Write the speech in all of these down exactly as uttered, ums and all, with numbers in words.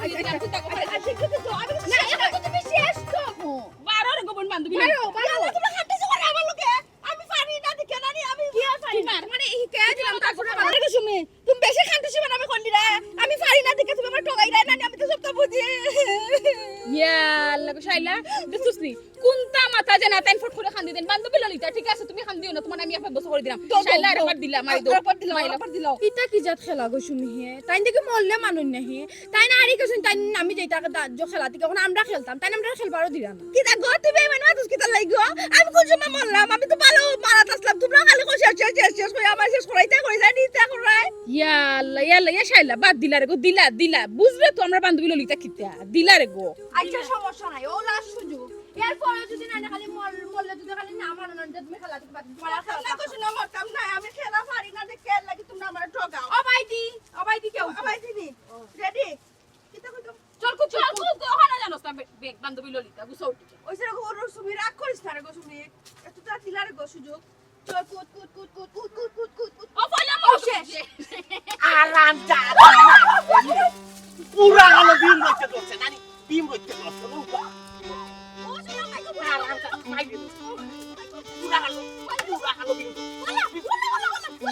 আচ্ছা, আচ্ছা, আচ্ছা, আচ্ছা, আচ্ছা, আচ্ছা, আচ্ছা, আমি না, এখন তো তুমি শেষ তো। বারো রে গোপন বান্ধবী। বারো, বারো। তোমরা খাটতেছো করে আমার লগে। আমি পারি না দেখে না নি, আমি কি আর পারি না? তোমার মানে এই কে দিলাম, তারপরে আমার আরে সুমি, তুমি বেশি খাটতেছো মানে আমি করলি রে। আমি পারি না দেখে তুমি আমার ঠগাই রে না নি, আমি তো সব তো বুঝি। ইয়া আল্লাহ গো, শাইলা, দেখছস নি? কোনটা মাথা যে না, তাইন ফট করে খান্দি দেন। বান্ধবী ললিতা, ঠিক আছে, তুমি খান্দিও না, তোমার আমি একবার বসে করে দিলাম। দাও, দাও, শাইলা, দাও। আরেকবার দিলাম, মারি দাও। আরেকবার দিলাম, মাইলা। আরেকবার দিলাও। ইটা কি জাত খেলা গো সুমি হে? তাইন দেখি মরলে মানুষ নাহি। তাই না আরে কিছু, তাই না আমি যাইতা দা-, যে খেলা থেকে, এখন আমরা খেলতাম, তাই না আমরা খেলবারও দিলা না। কিতা গো, তুমি এমন মাতুস কিতা লাগি গো? আমি কোন সময় মরলাম? আমি তো ভালো মারাত আসলাম, তোমরা খালি কই শেষ, শেষ, শেষ, শেষ কই আমার শেষ করাইতা, করাইতা, নিতা করাই। ইয়া আল্লাহ, ইয়া আল্লাহ, ইয়া শাইলা, বাদ দিলা রে গো, দিলা, দিলা। বুঝবে তো আমরা বান্ধবী ললিতা কিতা, দিলা রে গো। আচ্ছা, সমস্যা নাই, ও লাস্ট সুযোগ। এরপরে যদি না, না খালি মর-, মরলে যদি খালি না মানো না, যে তুমি খেলা থেকে বাদ দিও। তোমার আর খেলা না, কিছু না, মরতাম না, আমি খেলা পারি না, যে খেল লাগি তোমরা আমার ঠগাও। ও ভাই দি, ও ভাই দি কেউ। ও ভাই দি নি, রেডি? কিতা কইতাম? চল, কুদ, চল, কুদ, কুদ, কুদ, ওখানে জানোস না, বে-, বেগ, বান্ধবী ললিতা, গুছাও উঠে। ওই যে ওর সুমি রাগ করিস না রে গো, সুমি। একটু তার দিলা রে গো সুযোগ। চল, কুদ, কুদ, কুদ, কুদ, কুদ, কুদ, কুদ, কুদ, কুদ। ও, বললাম, ও, ও, শেষ। শেষ। আরাম যা। পুরা হলো ডিম রইতে ধরছে, নানি? ডিম রইতে ধরছে, নৌকা। ও, শোনো, ভাই, গো, আরাম যা, মাই দিল। পুরা হলো, পুরা হলো ডিম। বলা, বলা, বলা, বলা।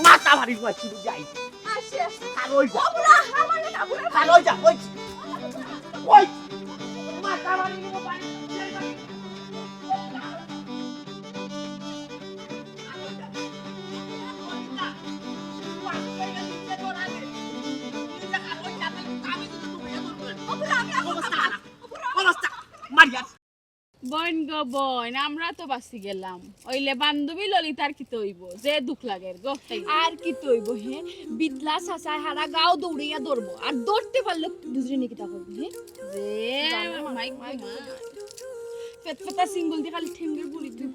মাথা ভারী হয়েছিল যাই। আর শেষ। আর ওই যা। ও বুড়া, আমার না বুড়া। আর ওই যা, ওই। ওই। মাথা ভারী হলো বাড়ি। ও বুড়া, আমি অবস্থা খারাপ। অবস্থা। মারিয়া। বইন গো বইন, আমরা তো বাঁচি গেলাম। অইলে বান্ধবী ললিতার কিতা অইবো? যে দুখ লাগের গো। আর কিতা অইবো, হে? বিটলা চাচায় হারা গাঁও দৌড়াইয়া ধরবো। আর ধরতে পারলে বুঝলি নি কিতা করবো, হে? যে মাই গো মাই। পেট পেটা সিঙ্গল দি খালি ঠেঙ্গে গুলি দিব।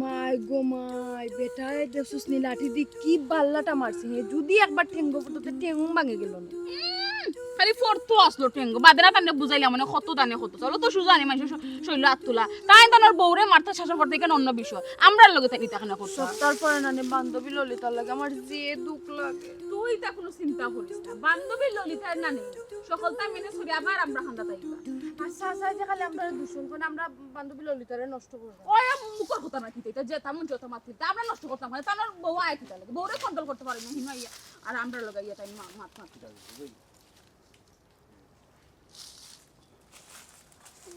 মাই গো মাই, বেটায় দেখছস নি লাঠি দি কি বাল্লাটা মারছে, হে? যদি একবার ঠেঙ্গো ফুটতে ঠেং ভাঙে গেল না। উম, খালি ফোর্থ আসলো টেঙ্গো। বাদে না তানে বুঝাইলাম, মানে, কত দানে কত। চলো তো সুজা আনি মানুষের শ-, শৈল আত তুলা। তাই তানোর বউরে মারতে শাসন করতে এখানে অন্য বিষয়। আমরার লগে তাই নিতে এখানে করতে হয়। সত্তর পরে না নে বান্ধবী ললিতার লাগে আমার যে দুখ লাগে। তুই তা কোনো চিন্তা করিস না। বান্ধবী ললিতার না নেই। সকলতা মেনে চলি আবার আমরা খান্দা তাইবা। আর চাচায় যে খালি আমরা দূষণ করে আমরা বান্ধবী ললিতারে নষ্ট করে দেয়। ওই মুখর কথা না কিতা, এটা যে তেমন যত মাতিল, তা আমরা নষ্ট করতাম না। তানোর বউ আয় কিতা লাগে? বউরে কন্ট্রোল করতে পারে না, হিনো আইয়া। আর আমরা লগে আইয়া তাই মা-, মাত মাতি।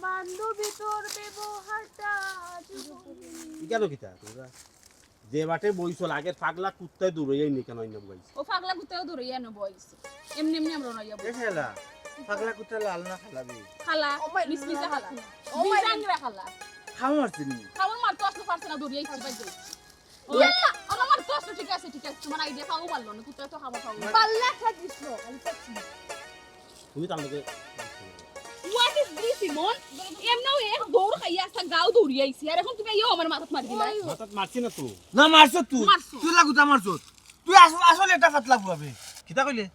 বান্ধবী তোর ব্যবহারটা আজব। ইকানো কিতা তোমরা? যে বাটে বইছো, আগের পাগলা কুত্তায় দৌড়াইয়া নি কেন আইনা বইছো? ও পাগলা কুত্তায় দৌড়াইয়া আনো বইছো। এমনি এমনি আমরা নইয়া এ বইছি। খেলা, পাগলা কুত্তা লাল না খালাবি? খালা, ও মাই মিসমিসা খালা। ও মাই বিজাংরা খালা। খাও মারছে নি? খাওয়ার মার তো আসলে পারছে না, দৌড়িয়া ইচ্ছে পাই যাই। ও, ইয়াল্লা! আমার মার তো আসলে ঠিক আছে, ঠিক আছে। তোমার আইডিয়া খাওয়া ভালো না, কুত্তা তো খাওয়া খাওয়া। পাল্লা খা দিস না, আমি পাচ্ছি না। তুমি তার লগে What is this, ইমন? এমনেও এক দৌড় খাইয়া আস্তা গাঁও দৌড়ি আইছি, আর এখন তুমি আইয়া আমার মাথাত মারি দিলা। মাথাত মারছি না তো। না, মারছো তুই। মারছো। তুই লাগুতা মারছো। তুই আসল, আসলে এটা ফাতলা পুয়া বে। কিতা কইলে?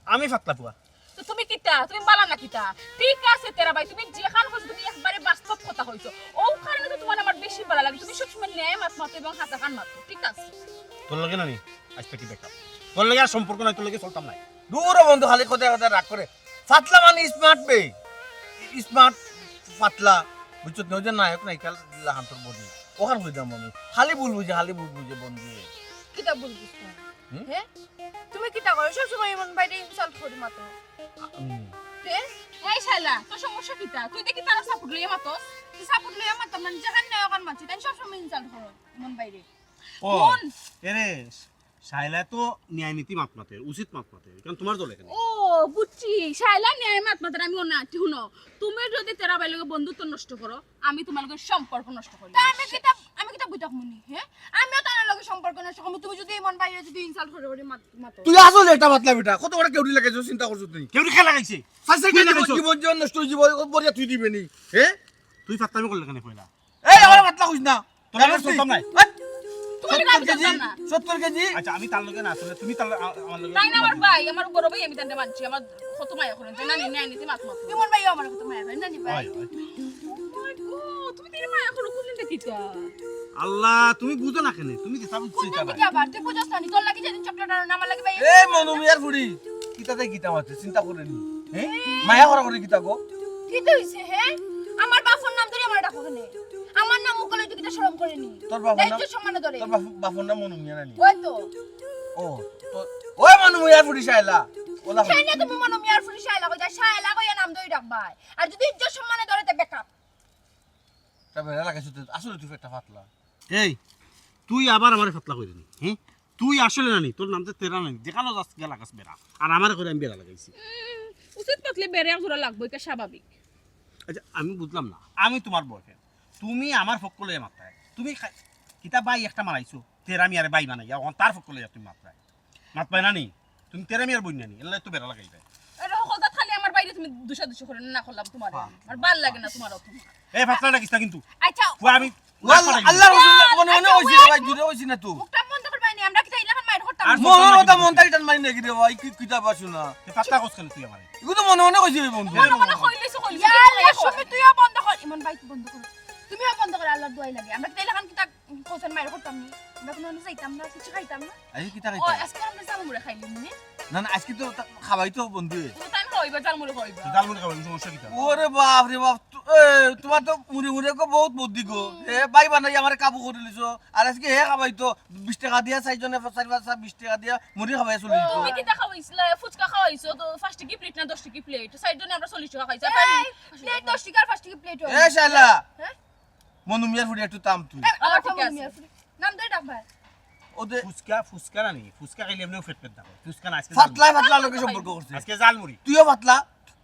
আমি ফাতলা পুয়া। তো তুমি কিতা? তুমি বালা না কিতা? ঠিক আছে, তেরা ভাই, তুমি যেখান কইছো, তুমি একবারে বাস্তব কথা কইছো। ও কারণে তো তোমার আমার বেশি বালা লাগে। তুমি সবসময় ন্যায় মাত মাতো এবং হাছা খান মাতো, ঠিক আছে? তোর লগে না নি? আজ থেকে break up। তোর লগে আর সম্পর্ক নাই, তোর লগে চলতাম নাই। দূর হ বন্ধু, খালি কথায় কথায় রাগ করে। ফাতলা মানে smart বে। Smart, ফাতলা। বুঝছত না? ওই যে নায়ক নায়িকা লাখান তোর body। ওখান কই দাম আমি। খালি ভুল বুঝে, খালি ভুল বুঝে বন্ধু। কিতা ভুল বুঝছো? হুম? হে? তুমি কিতা করো? সব সময় ইমন ভাইরে insult করি মাতো। হুম। হে? এই শালা, তোর সমস্যা কিতা? তুই দেখি তারা support লইয়া মাতস। তুই support লইয়া মাততাম না, যেখান নায়ক আর মাতছি, তাই সব সময় insult করো ইমন ভাইরে। ও, কোন? এরে, শাইলা তো ন্যায় নীতি মাত মাতে, উচিত মাত মাতে, কারণ তোমার দলে কেন? ও, বুঝছি, শাইলা ন্যায় মাত মাতে, আমি অন্য আছি। হুনো, তুমি যদি তেরা ভাই লগে বন্ধুত্ব নষ্ট করো, আমি তোমার লগে সম্পর্ক নষ্ট করি। তা আমি কিতা, আমি কিতা বুঝতাম মনি, হে? আমিও তার লগে সম্পর্ক নষ্ট করবো, তুমি যদি ইমন ভাইরে যদি insult করে করে মাত-, মাতো। তুই আসলে এটা মাতলা বেটা, কত বড় কেউরি লাগাইছো চিন্তা করছো তুই? কেউরি খেলা খাইছে? সাইসে কি লাগাইছো? জীবন জীবন নষ্ট হয়ে জীবন বরিয়া তুই দিবে নি, হে? তুই ফাত্তামি করলে কেনে কইলা? এই, আমার ফাত্তা কইস না। তোর লগে চলতাম না। এই, তোমার লগে আমি চলতাম না। সত্তর কেজি। আচ্ছা, আমি তার লগে না চললে তুমি তার লগে, আ-, আমার লগে। তাই না আমার ভাই, আমার বড় ভাই, আমি তারে মানছি, আমার কত মায়া করেন, তাই না? নি-, নি-, নিতে মাত মাত। তোমার ভাই আমার কত মায়া করেন, না নি ভাই? হয়, হয়। ও মাই গড, তুমি তারে মায়া করো কোন দিন দেখিতা? আল্লাহ, তুমি বুঝো না কেনে? তুমি কিতা বুঝছো কোন দিন এটা? দেখিয়া আবার? তুই বুঝছ না নি? তোর লাগি যেদিন চকলেট আনো না, আমার লাগি ভাই। এই মনু মিয়ার ফুড়ি, কিতা তাই কিতা মাতে চিন্তা করে নি? হ্যাঁ? মায়া করা করে কিতা গো? কিতা হইছে, হ্যাঁ? আমার বাপর নাম ধরে আমার ডাকো কেনে? আমার নাম মুখে লইতে কিতা শরম করে নি? তোর বাপর নাম? ইজ্জত সম্মানে ধরে। তোর বাপ-, বাপর নাম মনু মিয়া না নি? ওই তো। ও, তো, ওই মনু মিয়ার ফুড়ি শায়লা। ওলা। কেনে তুমি মনু মিয়ার ফুড়ি শায়লা কইতা? শায়লা কইয়া নাম ধরে ডাকবায়। আর যদি ইজ্জত সম্মানে ধরে, তে বেকআপ। তা বেড়া লাগাইছো তো, আসলে তুই একটা ফাতলা। এই, তুই আবার আমারে ফাতলা কইরে নি, হ্যাঁ? তুই আসলে না নি, তোর নাম তো তেরা না নি, যেখানো যাস গেলা গাছ বেড়া, আর আমারে কইরে আমি বেড়া লাগাইছি। উম, উচিত পাতলে বেড়া জোড়া লাগবো, এটা স্বাভাবিক। আচ্ছা, আমি বুঝলাম না, আমি তোমার বয়ফ্রেন্ড, তুমি আমার পক্ষ লইয়া মাতরায়, তুমি খা-, কিতা ভাই একটা মারাইছো, তেরা মিয়ারে ভাই বানাইয়া, অখন তার পক্ষ লইয়া তুমি মাতরায়। মাতবায় না নি? তুমি তেরা মিয়ার বইন না নি? এল্লা তো বেড়া লাগাইবায়। এটা হকলতা খালি আমার বাইরে তুমি দুষা দুষি করে না করলাম তোমার। হ্যাঁ। আমার ভালা লাগে না তোমার অত। এ, ফাতলা ডাকিস না কিন্তু। আচ্ছা। ফুয়া, আমি ওয়াল্লাহ, আল্লাহর কসম, মনে মনে কইছি রে ভাই, জুরে কইছি না তো। মুখটা বন্ধ করবায় নি, আমরা কিতা ইলাখান মাইর করতাম? আর মনে মনে কথা মন তাই টান মারি নাকি রে ভাই, কি কিতা পাসু না। এ, ফাতলা কস কেনে তুই আমারে? এগু তো মনে মনে কইছি রে বন্ধু। মনে মনে কইলে সে কইলে ইয়া, সে ইয়া, কইলে। শুনি তুইও বন্ধ কর, ইমন ভাই বন্ধ কর। তুমিও বন্ধ করো, আল্লাহর দোয়াই লাগে। আমরা কিতা ইলাখান কিতা কইছেন মাইর করতাম নি? আমরা কোনো যাইতাম না, কিছু খাইতাম না। আজকে কিতা ও, খাইতাম? আজকে আমরা ঝালমুড়ি খাইলি নি? না, না, আজকে তো তা-, খাওয়াই তো বন্ধু। তো তাই খাওয়াইবা, ঝালমুড়ি খাওয়াইবা। তো ঝালমুড়ি খাওয়াইবা, সমস্যা কিতা? ওরে বাপ রে বাপ, তু-, এ, তোমার তো মুড়ি মুড়ি কো বহুত বুদ্ধি গো। এ, ভাই বানাই আমারে কাবু করে লিছো। আর আজকে হে খাওয়াই তো বিশ টাকা দিয়া, চাইরজনে চাইর পাঁচ বিশ টাকা দিয়া মুড়ি খাওয়াই চলে দিত। তুমি কিতা খাওয়াইছিলা? ফুচকা খাওয়াইছো তো, পাঁচ টাকা প্লেট না দশ টাকা প্লেট? চাইরজনে আমরা চল্লিশ টাকা খাইছি। এই, প্লেট দশ টাকা আর পাঁচ টাকা প্লেট হয়। এ শালা, হ্যাঁ? মনু মিয়ার ফুড়ি একটু থাম তুই। এ, আবার আবার ঠিক মনু আছে। মিয়ার ফুড়ি। নাম ধরে ডাকবা। ওদের ফুচকা, ফুচকা না নি? ফুচকা খাইলে এমনিও পেট পেট থাকে। ফুচকা না, আজকে ফাতলা, ফাতলা লোকে সম্পর্ক করছে। আজকে ঝালমুড়ি। তুইও ফাতলা,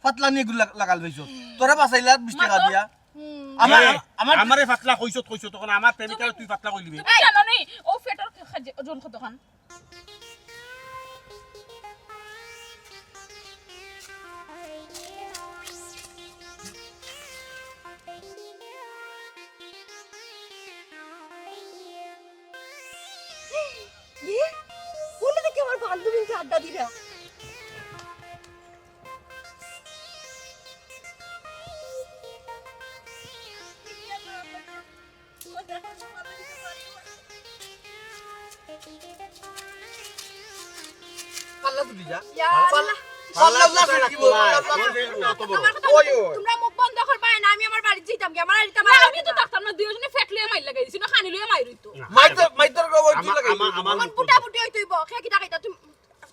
ফাতলা নিয়ে গুলা লাগাল পাইছো। তোরা বাঁচাইলা বিশ টাকা দিয়া। হুম। আমার, এ, আমার আমারে ফাতলা কইছত, কইছত, তখন আমার প্রেমিকারে তুই ফাতলা কইলি বে। তুমি জানো নি? ও পেটর খা-, খা-, ওজন কতখান? এ, কোন দিকে আমার বান্ধবী আড্ডা দিরা? পাল্লা তুলি যা। ইয়া পাল্লা, আল্লাহ। পাল্লা তুলি যা, কি বলবো? পাল্লা তুলি যা। অত বড়। আমার কথা ওই, ওই। তোমরা মুখ বন্ধ করবা না, আমি আমার বাড়ি যাইতাম কি? আমার বাড়িতে আমার না, আমি তো থাকতাম না, দুইজনে ফেট লইয়া মাইর লাগাই দিছি, না খানি লইয়া মাইর হইতো। মাইর তো, মাইর তো রকম তুই আমার, লাগাই আমার, দিবি। আমার আমার বুটা বুটি হইতো হইব, খে কিতা খাইতা তুমি?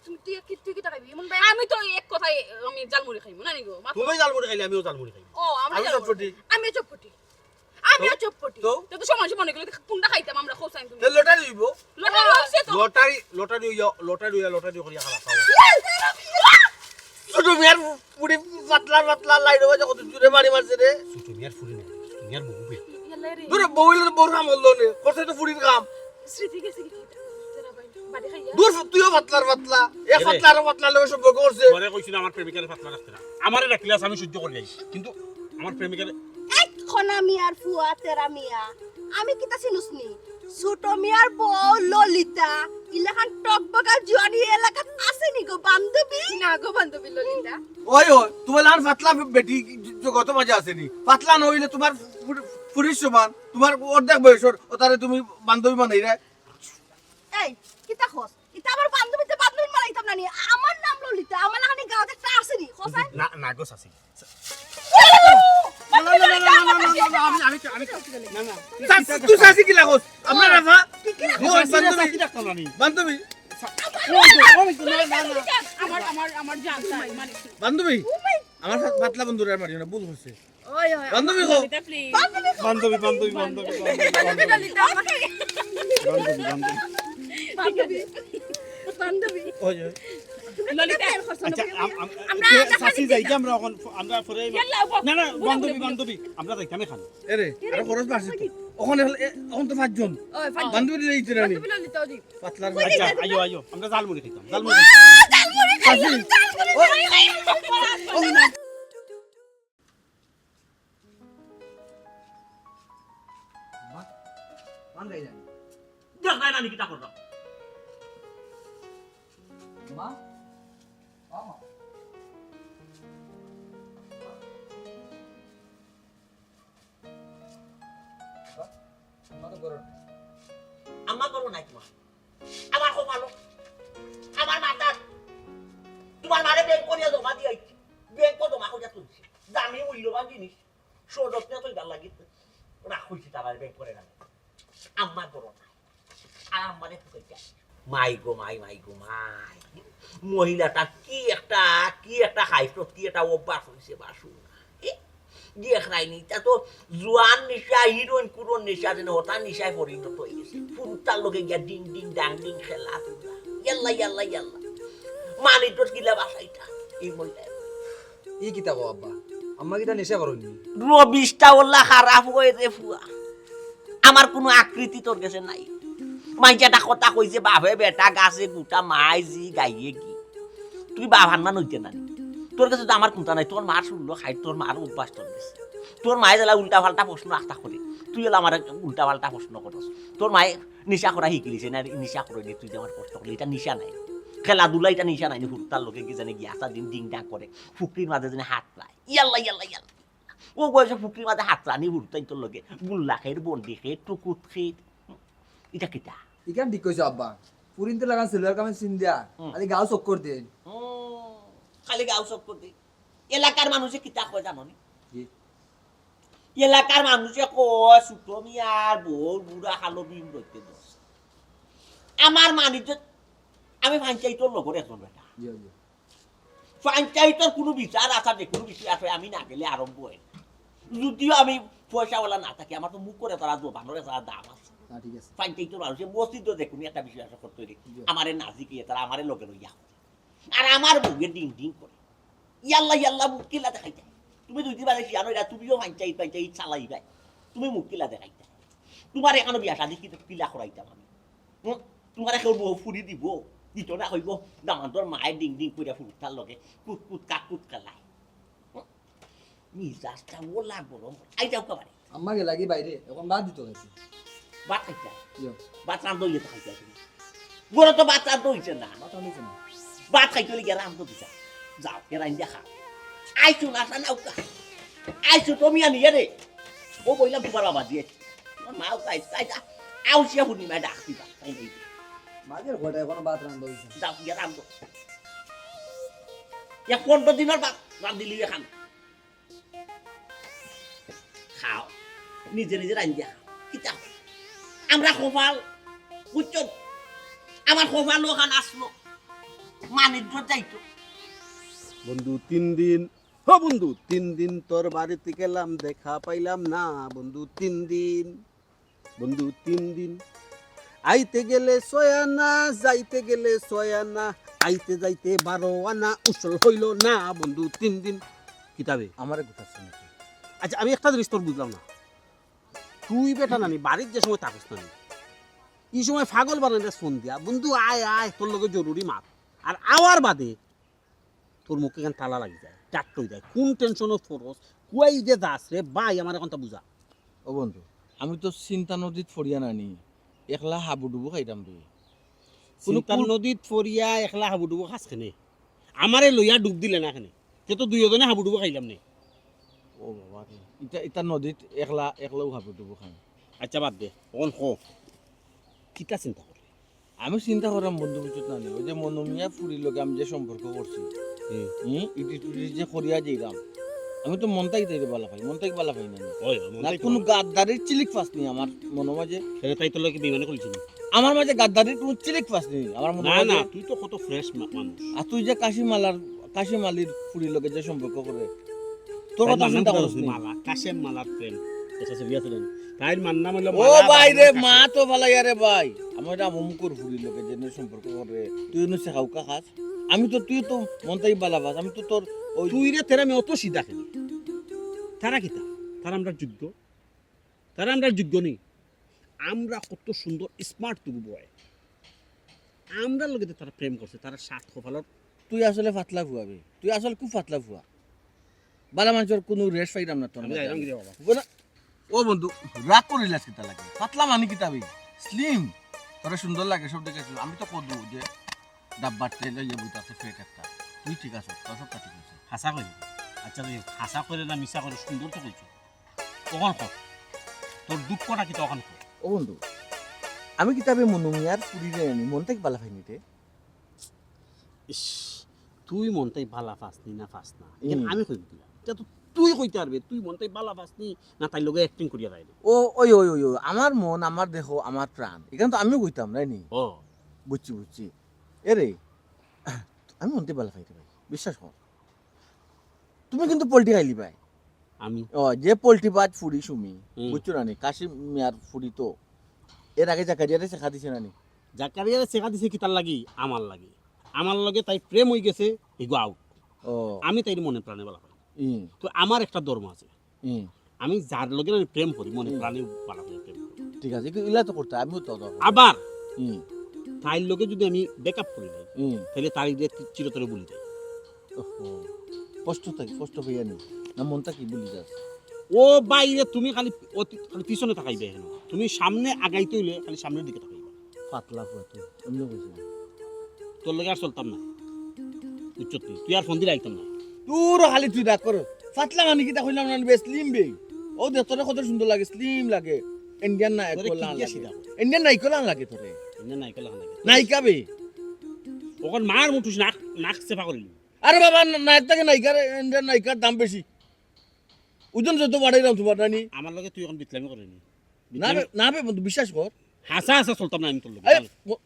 তুমি, তুই কি, তুই কিতা খাইবি? ইমন ভাই, আমি তো এক কথায়, আমি ঝালমুড়ি খাইমু, না নি গো? মাত্র তুমি ঝালমুড়ি খাইলে আমিও ঝালমুড়ি খাইমু। ও, আমরা আমি ঝালমুড়ি। চটপটি। আমিও চটপটি। আমিও চটপটি। তো? তো, তো সমান সমান এগুলো কোনটা খাইতাম আমরা? কোথায় তুমি? তো লটারি হইব। লটারি হইছে তো। লটারি, লটারি হইয়া, লটারি হইয়া, লটারি করিয়া খারাপ খাওয়া। ছোট মিয়ার ফুড়ি পাতলা পাতলা লাইট হয়ে যখন জুড়ে বাড়ি মারছে রে। ছোট মিয়ার ফুড়ি না, ছোট মিয়ার বউ বে। ইয়াল্লা রে। দূরে বউ হইলে তো বউর কাম হলো নে, করছে তো ফুড়ির কাম। স্মৃতি গেছে কি? তেরা ভাই, বাড়ি খাইয়া। দূর, তুইও পাতলার পাতলা। এ এরে। পাতলা আর পাতলা লোকের সম্পর্ক করছে। পরে কইছি না আমার প্রেমিকারে পাতলা রাখতে না। আমারে রাখলে আছে, আমি সহ্য করি যাই। কিন্তু আমার প্রেমিকারে এই খনা মিয়ার ফুয়া তেরা মিয়া, আমি কিতা চিনুস নি? ছোট মিয়ার বউ ললিতা, ইলাখান টকবগা জুয়ানি এলাকাত আছে নি গো বান্ধবী? না গো বান্ধবী ললিতা। ওই, ওই, তোমার লান পাতলা বেটি জগত মাঝে আছে নি? পাতলা না হইলে তোমার ফুরি-, ফুরির সমান, তোমার অর্ধেক বয়সর, ও তারে তুমি বান্ধবী বানাইরা। এই, কিতা কস? ইতা আমার বান্ধবীতে বান্ধবী মারাইতাম না নি। আমার নাম ললিতা, আমার লাখানি গাঁওত একটা আছে নি, কস আই? না, না গো, চাচি। না, না, না, আমি, আমি, আমি, না, না। চাচি, তুই চাচি কিলা কস? আমরা রাজা। কি কিলা কস? ওই, বান্ধবী। চাচি ডাকতাম না আমি। বান্ধবী। ওই যে, ওই যে, না, না, না। আমার, আমার, আমার জান, মানে বান্ধবী। ও মাই আমার পাতলা বন্ধুরা আর মারিও না, ভুল করছে। ওই, ওই, বান্ধবী গো। ললিতা, please। বান্ধবী, বান্ধবী, বান্ধবী, বান্ধবী, বান্ধবী। ললিতা, আমাকে বান্ধবী, বান্ধবী। বান্ধবী। বান্ধবী। ওই, ওই। ললিতা। আচ্ছা, আম-, আম-, আমরা, কে আমরা চাচি খালি যাই কি আমরা এখন, আমরা পরে ইয়াল্লা, না, না, বলো, বান্ধবী, বলো, বলো। বান্ধবী, আমরা যাইতাম এখানে। এরে, আরে খরচ বাড়ছে তো। ওখানে হলে, এ, এখন তো পাঁচজন। ওই, পাঁচজন। বান্ধবী দিলে দিতে না নি। বান্ধবী ললিতা, ওই যে। পাতলার ওই যে, আচ্ছা, ওই যে। আইও, আইও, আমরা ঝালমুড়ি খাইতাম, ঝালমুড়ি আহ, খাইতাম। ঝালমুড়ি খাইতাম, ঝালমুড়ি খাইতাম। ও, ও, ও। অখন যাই জানি। দেখ নাই নানি কিতা করলাম। মা? ও মা। আম্মা তো ঘরো নাই। আম্মা ঘরো নাই তোমার। আমার কপালো, আমার মাথাত, তোমার মারে ব্যাংক করিয়া জমা দিয়া আইছি। ব্যাংক জমা করিয়া তুলছি। দামি মূল্যবান জিনিস। সযত্নে তো ইবার লাগি রাখ হইছে তার আর ব্যাংক করে না। আম্মা ঘরো নাই। আর আম্মারে ফুকাইতে আইছি। মাই গো মাই, মাই গো মাই। মহিলাটা কি একটা, কি একটা খাইছত, কি একটা অভ্যাস হইছে বাসু। এ, দেখরায়নি, ইটা তো জুয়ান নিশা, হিরোইন কুরোর নিশা যেন হতা নিশায় পরিণত হয়ে গেছে। ফুরুতার লগে গিয়া ডিং ডিং ডাং ডিং খেলা। ইয়াল্লা, ইয়াল্লা, ইয়াল্লা। মানিজ্জত গিলা বাসাইতা। এই মহিলা। ই কিতা কও আব্বা? আম্মা কিতা নেশা করইন নি? রবিশটা ওলা খারাপ হয়ে রে ফুয়া। আমার কোনো আকৃতি তোর গেছে নাই। মাইনষে একটা কথা কইছে, বাপে বেটা গাছে গুটা, মায় জি গাইয়ে কি। তুই বাপ হানমান হইতে না। তোর গেছে তো আমার কুন্তা নাই, তোর মার ষোলো খাই, তোর মার অভ্যাস তোর গেছে। তোর মায়ে যেলা উল্টা পাল্টা প্রশ্ন আখতা করে, তুই এলা আমার উল্টা পাল্টা প্রশ্ন করস। তোর মায়ে নিশা করা শিখিলিছে না, নিশা করে নি, তুই যে আমার প্রশ্ন করলি, এটা নিশা নাই। খেলাধুলা এটা নিশা নাই, নি হুরুতার লগে কি জানি গিয়া আসা দিন ডিং ডাং করে, ফুকরির মাঝে জানি হাত পায়। ইয়াল্লা, ইয়াল্লা, ইয়াল্লা। ও বয়সে ফুকরির মাঝে হাত রানি হুরুতাইন্তর লগে, গুল্লা খের, বন্ডি খের, টুকুত খের। এটা কিতা? ইখান ঠিক কইছো আব্বা। ফুরিন্তে লাগান সিলভার কামিজ চিন দিয়া, হুম। খালি গাও চক্কর দেন। হুম, খালি গাও চক্কর দেন। এলাকার মানুষে কিতা কয় জানো নি? কি? এলাকার মানুষে কয়, "ছোট মিয়ার বউ বুড়া কালো বিম রইতে দোষ।" আমার মানিজ্য, আমি পঞ্চায়েতর লগর একজন বেটা। জি, জি। পঞ্চায়েতর কোনো বিচার আচার যে কোনো বিষয় আছে, আমি না গেলে আরম্ভ হয় না। যদিও আমি পয়সাওয়ালা না থাকি, আমার তো মুখরে তারা জবানরে তারা দাম আছে। হ্যাঁ, ঠিক আছে। পঞ্চায়েতর মানুষে মসজিদও যে কোনো একটা বিষয় আচার করতে হইলে জি। আমারে না জিকিয়ে তারা আমারে লগে লইয়া। আর আমার বউয়ে ডিং ডিং করে। ইয়াল্লা, ইয়াল্লা, মুখ কিলা দেখাইতে। তুমি দুই দিন বাদে শিয়ান হইলা, তুমিও পঞ্চায়েত, পঞ্চায়েত চালাইবায়। তুমি মুখ কিলা দেখাইতে। তোমার এখনো বিয়া শাদী কি কিলা করাইতাম আমি? হুম? তোমার এখন বউ ফুরি দিব, দিত না হইব, দামান্দর মায়ে ডিং ডিং করে ফুরুতার লগে কুত কুত কাক কুত কালায়। হুম? মিজাজটা ওলা গরম। আই যাও কাবারে। আম্মা গেলা কি বাইরে? এখন ভাত দিত গেছে। ভাত খাইতে? ইয়ো। ভাত রান্ধ হইলে তো খাইতে তুমি। গরো তো ভাত রান্ধ হইছে না। ভাত রান্ধ হইছে না। ভাত খাইতে হইলে গিয়া রান্ধ দিতা। যাও, গিয়া রান্ধ দেখা। আইছো না, আসা না উকা। আইছো তুমি আনিয়ে রে। ও বইলাম তোমার বাবা দিয়ে। তোমার মাও খাই, খাই যা। আউসিয়া পূর্ণিমায় ডাক দিবা, তাই নাই? মাঝের ঘরে এখনো ভাত রান্ধা হইছে না। যাও, গিয়া রান্ধো। এক পনেরো দিনের ভাত রান্ধিলি এখান। খাও, নিজে নিজে রান্ধিয়া খাও। কিতা? আমরা কপাল, বুঝছো? আমার কপাল ওখান আসলো, মানিজ্য যাইতো। বন্ধু তিন দিন, ও বন্ধু তিন দিন তোর বাড়িতে গেলাম, দেখা পাইলাম না বন্ধু তিন দিন। বন্ধু তিন দিন। আইতে গেলে ছয় আনা, যাইতে গেলে ছয় আনা, আইতে যাইতে বারো আনা, উসল হইল না বন্ধু তিন দিন। কিতাবে? আমারে গুতাচ্ছে নাকি? আচ্ছা, আমি একটা জিনিস তোর বুঝলাম না। তুই বেটা নানি, বাড়িত যে সময় থাকস নানি, ই সময় পাগল বানাইলে ফোন দিয়া, "বন্ধু আয় আয়, তোর লগে জরুরি মাত।" আর আওয়ার বাদে তোর মুখে কেন তালা লাগি যায়, ডাক কই যায়, কোন টেনশনও ফরস, কুয়াই যে দাস রে ভাই, আমার এখন তা বুঝা। ও বন্ধু, আমি তো চিন্তা নদীত ফড়িয়া নানি, একলা হাবুডুবু খাইতাম রে। কোনো চিন্তার কুল- নদীত ফড়িয়া একলা হাবুডুবু খাস কেনে? আমারে লইয়া ডুব দিলে না কেনে? তে তো দুইজনে হাবুডুবু খাইলাম নে। ও বাবা রে, ইটা, ইটা নদীত একলা, একলাও হাবুডুবু খাই। আচ্ছা বাদ দে, অখন ক, কিতা চিন্তা করলে? আমি চিন্তা করলাম বন্ধু, বুঝছত না নি? ওই যে মনোমিয়া ফুরির লগে আমি যে সম্পর্ক করছি, হুম। হুম, ইটি টুটি যে করিয়া যাইলাম, আমি তো মনটাই তাইরে বালা পাই, মনটাই বালা পাই না। ওই, ওই, না, মনটাই কোনো তোমার। গাদ্দারির চিলিক ফাস নি আমার মনো মাঝে। সেটা তাই তো লোকে বিমানে করেছিল। আমার মাঝে গাদ্দারির কোনো চিলিক ফাস নি আমার মনো না, মাঝে। না, তুই তো কত ফ্রেশ মানুষ। আর তুই যে কাশিমালার, কাশিমালির ফুরির লগে যে সম্পর্ক করে, তোর তাই কথা মান্না চিন্তা করস নি। মালা, কাশেম মালার প্রেম। এটা ছবি আছে না? তাই মান্না মালা ও মালা ভাই রে, বাবা মা কাশেম। তো ভালাই আরে ভাই। আমার এটা অমুকর ফুরির লগে যে সম্পর্ক করে, তুই এনে শেখাউকা খাস। আমি তো, তুই তো মনটাই বালা বাস। আমি তো তোর ওই তুই রে, তেরা আমি অত সিধা কেনে? তারা কিতা? তারা আমরা যোগ্য? তারা আমরা যোগ্য নি? আমরা কত সুন্দর স্মার্ট তুগু বয়। আমরা লগে তো তারা প্রেম করছে, তারা সাত কপালর। তুই আসলে ফাতলা ফুয়া বে। তুই আসলে খুব ফাতলা ফুয়া। বালা মানুষের কোনো রেশ পাইলাম না তোর আমি মাঝে। যাইলাম কি রে বাবা? বুঝো না? ও বন্ধু, রাগ করিলাস কিতা লাগি? পাতলা মানে কিতা বে? Slim। তোরে সুন্দর লাগে সব দেখে। আমি তো কদু যে ডাব্বার তেল ইয়ে বুঝতে আছে, ফেট একটা। তুই ঠিক আছে, তোর সবটা ঠিক আছে। হাছা কই? আচ্ছা, তুই হাছা করে না মিছা করে সুন্দর তো কইছো। তখন কর। তোর দুঃখটা কিতা অখন কর? ও বন্ধু, আমি কিতা বে মনু মিয়ার ফুড়িরে আনি, মন থাকি বালা পাইনি রে। ইস, তুই মন থাকি বালা পাসনি না পাস না। এখন হুম। আমি কইব কিলা? ইটা তো তুই কইতে পারবে, তুই মন থাকি বালা পাসনি না তাইর লগে acting করিয়া যায় না। ও, ওই, ওই, ওই, ওই, আমার মন, আমার দেহ, আমার প্রাণ। এখান তো আমিও কইতাম, নায় নি? ও। বুঝছি, বুঝছি। এরে, আমি মন থাকি বালা পাই রে ভাই, বিশ্বাস কর। তুমি কিন্তু পল্টি খাইলি ভাই। আমি? ও, যে পল্টি বাজ ফুড়ি সুমি, হুম। বুঝছো না নি? কাশিম মিয়ার ফুড়ি তো। এর আগে জাকারিয়ারে শেখা দিছে না নি? জাকারিয়ারে শেখা দিছে কিতার লাগি? আমার লাগি। আমার লগে তাই প্রেম হই গেছে, এগো out। ও। আমি তাইর মনে প্রাণে বালা পাই। হুম। তো আমার একটা ধর্ম আছে। হুম। আমি যার লগে আমি প্রেম করি, মনে হুম। প্রাণে বালা পাই প্রেম করি। ঠিক আছে, ইলা তো করতে, আমিও তো, তো। আবার হুম। তাইর লগে যদি আমি break up করি দেই, হুম। তাহলে তার ইয়ে চিরতরে ভুলি যাই। ওহো। কষ্ট থাকি, কষ্ট পাইয়া নি। না মন থাকি ভুলি যাস? ও বাইরে তুমি খালি অতি-, খালি পিছনে তাকাইবে এখন। তুমি সামনে আগাইতে হইলে খালি সামনের দিকে তাকাইবে। পাতলা ফুয়া তুই, এমনি কইছিলাম। তোর লগে আর চলতাম না। বুঝছত তুই? তুই আর ফোন দিলে আইতাম না। তোর খালি তুই রাগ করো। পাতলা মানে কিতা কইলাম না, বেশ slim বে। ও দেখ তোরে কত সুন্দর লাগে, slim লাগে। Indian নায়ক তোরে কইলাম কি লাগে। সিধা করে? Indian নায়ক কইলাম লাগে তোরে। Indian নায়ক কইলাম লাগে। নায়িকা বে। ওখান মার মুঠুস নাক, নাক চেপা করিলি। আরে বাবা, না-, নায়ক থাকে নায়িকার, এন্ডার নায়িকার দাম বেশি। ওজন যত বাড়াইলাম তোমার নানি। আমার লগে তুই এখন বিটলামি করে নি। না বে, বিটলামি না বে বন্ধু, বিশ্বাস কর। হাছা হাছা চলতাম না আমি তোর লগে। আরে, চল। ব-,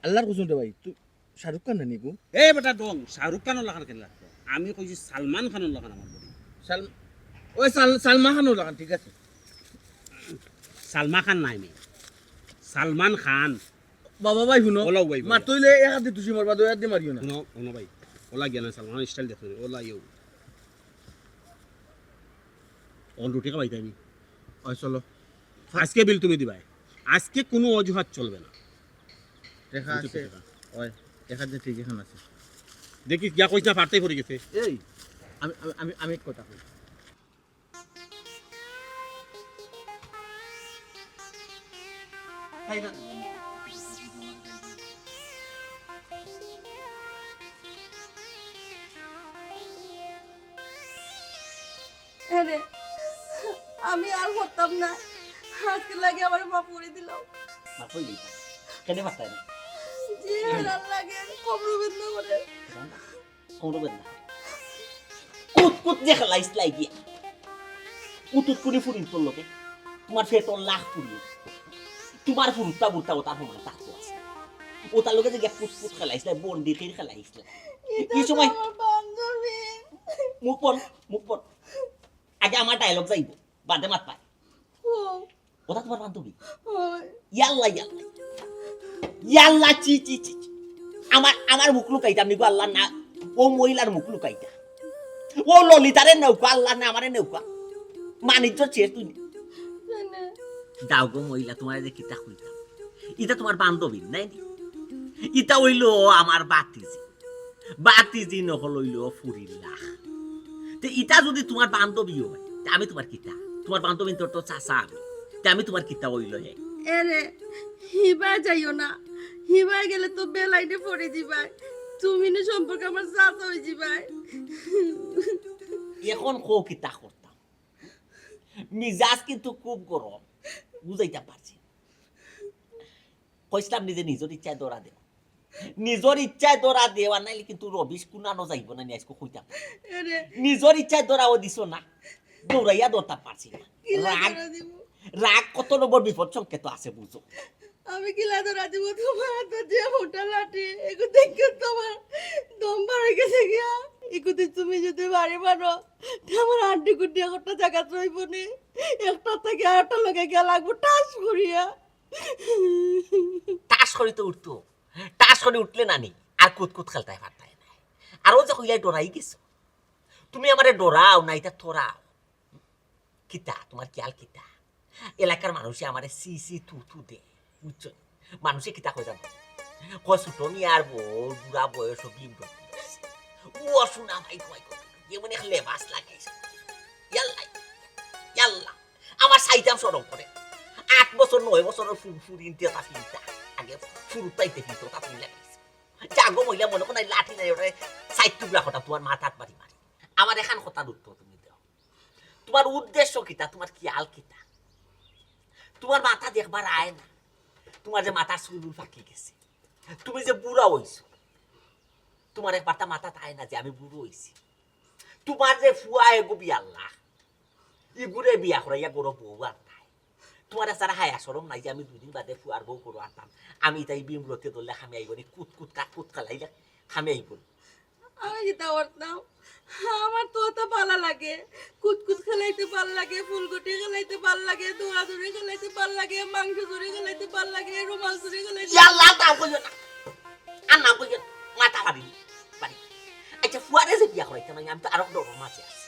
আল্লাহর কসম রে ভাই, তুই শাহরুখ খান নানি গো? এ বেটা ডং, শাহরুখ খানর লাখান কেন লাগতো? আমি কইছি সালমান খানর লাখান আমার body। সাল-, ওই সাল-, সালমান খানর লাখান, ঠিক আছে। সালমা খান নাই নি। সালমান খান। বাবা ভাই, হুনো। ওলাও ভাই, ভাই। মারতে হইলে এক হাত দিয়ে তুষি মারবা, দুই হাত দিয়ে মারিও না। হুনো, হুনো ভাই। ওলা গিয়া না, সালমান style দেখো, ওলা ইউ। অন রুটি খাবাই তাই নি? ওই চলো। আজকে বিল তুমি দিবাই। আজকে কোনো অজুহাত চলবে না। দেখা বুঝছো আছে। দেখা? ওই, দেখা যে ঠিক এখান আছে। দেখি গিয়া কইছ না, ফাটতেই পড়ে গেছে। এই, আমি, আমি, আমি, আমি এক কথা কই। আরে, আমি আর করতাম না। আজকে লাগে আমার মাফ করে দিলাম। মাফ হয়ে গেছে। কেন মারতায় না? যে হেরার লাগে, কবর বেদনা করে। কবর বেদনা। কুত কুত যে খেলাইছ লাগিয়া। উতুত কুনি ফুরিন তোর লগে। তোমার ফেটর লাখ ফুরিন। তোমার ফুরুত্তা বুরুত্তা ওটার সমান তার তো আছে। ওটার লগে যে গিয়া কুত কুত খেলাইছ লাই, বন্দি খেয়ে খেলাইছ লাই। এটা এই তো সময় আমার বান্ধবী। মুখ বন, মুখ বন। আগে আমার dialogue যাইব, বাদে মাত পাই। ও। ওটা তোমার বান্ধবী? ওই। ইয়াল্লা, ইয়াল্লা। ইয়াল্লা, ছি, ছি, ছি, ছি। আমার, আমার মুখ লুকাইতাম নি গো আল্লাহ না। ও মহিলার মুখ লুকাইতা। ও ললিতারে নেউকা, আল্লাহ না আমারে নেউকা। মানিজ্য শেষ তুই। না, না। দাও গো মহিলা, তোমার যে কিতা কইতাম। ইটা তোমার বান্ধবী, নাই নি? ইটা হইলো আমার বাতিজি। বাতিজি নকল হইলো ফুরির লাখ। তে ইটা যদি তোমার বান্ধবী হয়, তে আমি তোমার কিতা? তোমার বান্ধবী তোর তো চাচা আমি। তে আমি তোমার কিতা হইলো হে? এরে, হিবায় যাইও না। হিবায় গেলে তো বেলাইনে পড়ে দিবায়। তুমি না সম্পর্কে আমার চাচা হয়ে দিবায়। এখন কও কিতা করতাম? মিজাজ কিন্তু খুব গরম। বুঝাইতাম পারছি। কইছিলাম নিজে নিজের ইচ্ছায় ধরা দেও। নিজের ইচ্ছায় ধরা দেও, আর নাইলে কিন্তু রবিশ কুনানো যাইব না, নি আজকে কইতাম। আরে। নিজের ইচ্ছায় ধরাও দিছো না, দৌড়াইয়া ধরতাম পারছি না। কিলা রাগ, ধরা দিব? রাগ কত নম্বর বিপদ সংকেত আছে বুঝো। আমি কিলা ধরা দিব? তোমার তো যে মোটা লাঠি, এগু দেখে তোমার দম বার হয়ে গেছে গিয়া। এগুতে তুমি যদি বাড়ি মারো, তে আমার আড্ডি গুড্ডি একটা জায়গা রইব নি। একটা থেকে আরেকটা লগে গিয়া লাগবো টাস করিয়া। টাস করি তো উঠতো, টাস করি উঠলে না নি, আর কুতকুত খেলতায় পারতায় না। আর ও যে কইলাই ডরাই গেছো, তুমি আমারে ডরাও না, এটা তোরাও। কিতা, তোমার খেয়াল কিতা? এলাকার মানুষে আমারে সি সি তু তু দে, বুঝছো? মানুষে কিতা কয় জানো? কয়, "ছোট মিয়ার বউ, বুড়া বয়স, বিম করতে আছে।" ও শোনা ভাই, কয়, কয়, এমন এক লেবাস লাগাইছে। ইয়াল্লা, ইয়াল্লা। আমার খাইতাম শরম করে। আট বছর, নয় বছরর ফুর-, ফুরিন্তে তা ফিরতা। আগে ফুরুতাইতে ফিরতো, তা তুমি লাগাইছো। জাগো মহিলা, মনে হয় লাঠি নাই, ওরে সাইড টুকরা কটা তোমার মাথাত বাড়ি মারি। আমার এখান কথার উত্তর তুমি দাও। তোমার উদ্দেশ্য কিতা? তোমার খেয়াল কিতা? তোমার মাথা দেখবার আয় না। তোমার যে মাথার চুল পাকি গেছে, তুমি যে বুড়া হইছো, তোমার একবার তা মাথাত আয় না যে আমি বুড়ো হইছি? তোমার যে ফুয়া এগু বিয়াল্লা, ইগুরে বিয়া করাইয়া গরো বউ আনতায়। তোমার সারা হায়া শরম নাই যে আমি দুদিন বাদে ফুয়ার বউ গরো আনতাম? আমি তাই বিমরতে ধরলে খামে আইব নি, কুত কুত কাত কুত কালাইলে খামে আইব নি। আমি কিতা করতাম? আমার তো অত ভালা লাগে, কুতকুত খেলাইতে ভালা লাগে, ফুলগুটি খেলাইতে ভালা লাগে, দৌড়াদৌড়ি খেলাইতে ভালা লাগে, মাংস চুরি খেলাইতে ভালা লাগে, রুমাল চুরি খেলাইতে ইয়াল্লা, নাম কইও না। আর নাম কইও না। মাথা ফাড়ি, ফাড়ি। আচ্ছা, ফুয়ারে যে বিয়া করাইতে নাই, আমি তো আরো ডরর মাঝে আছি।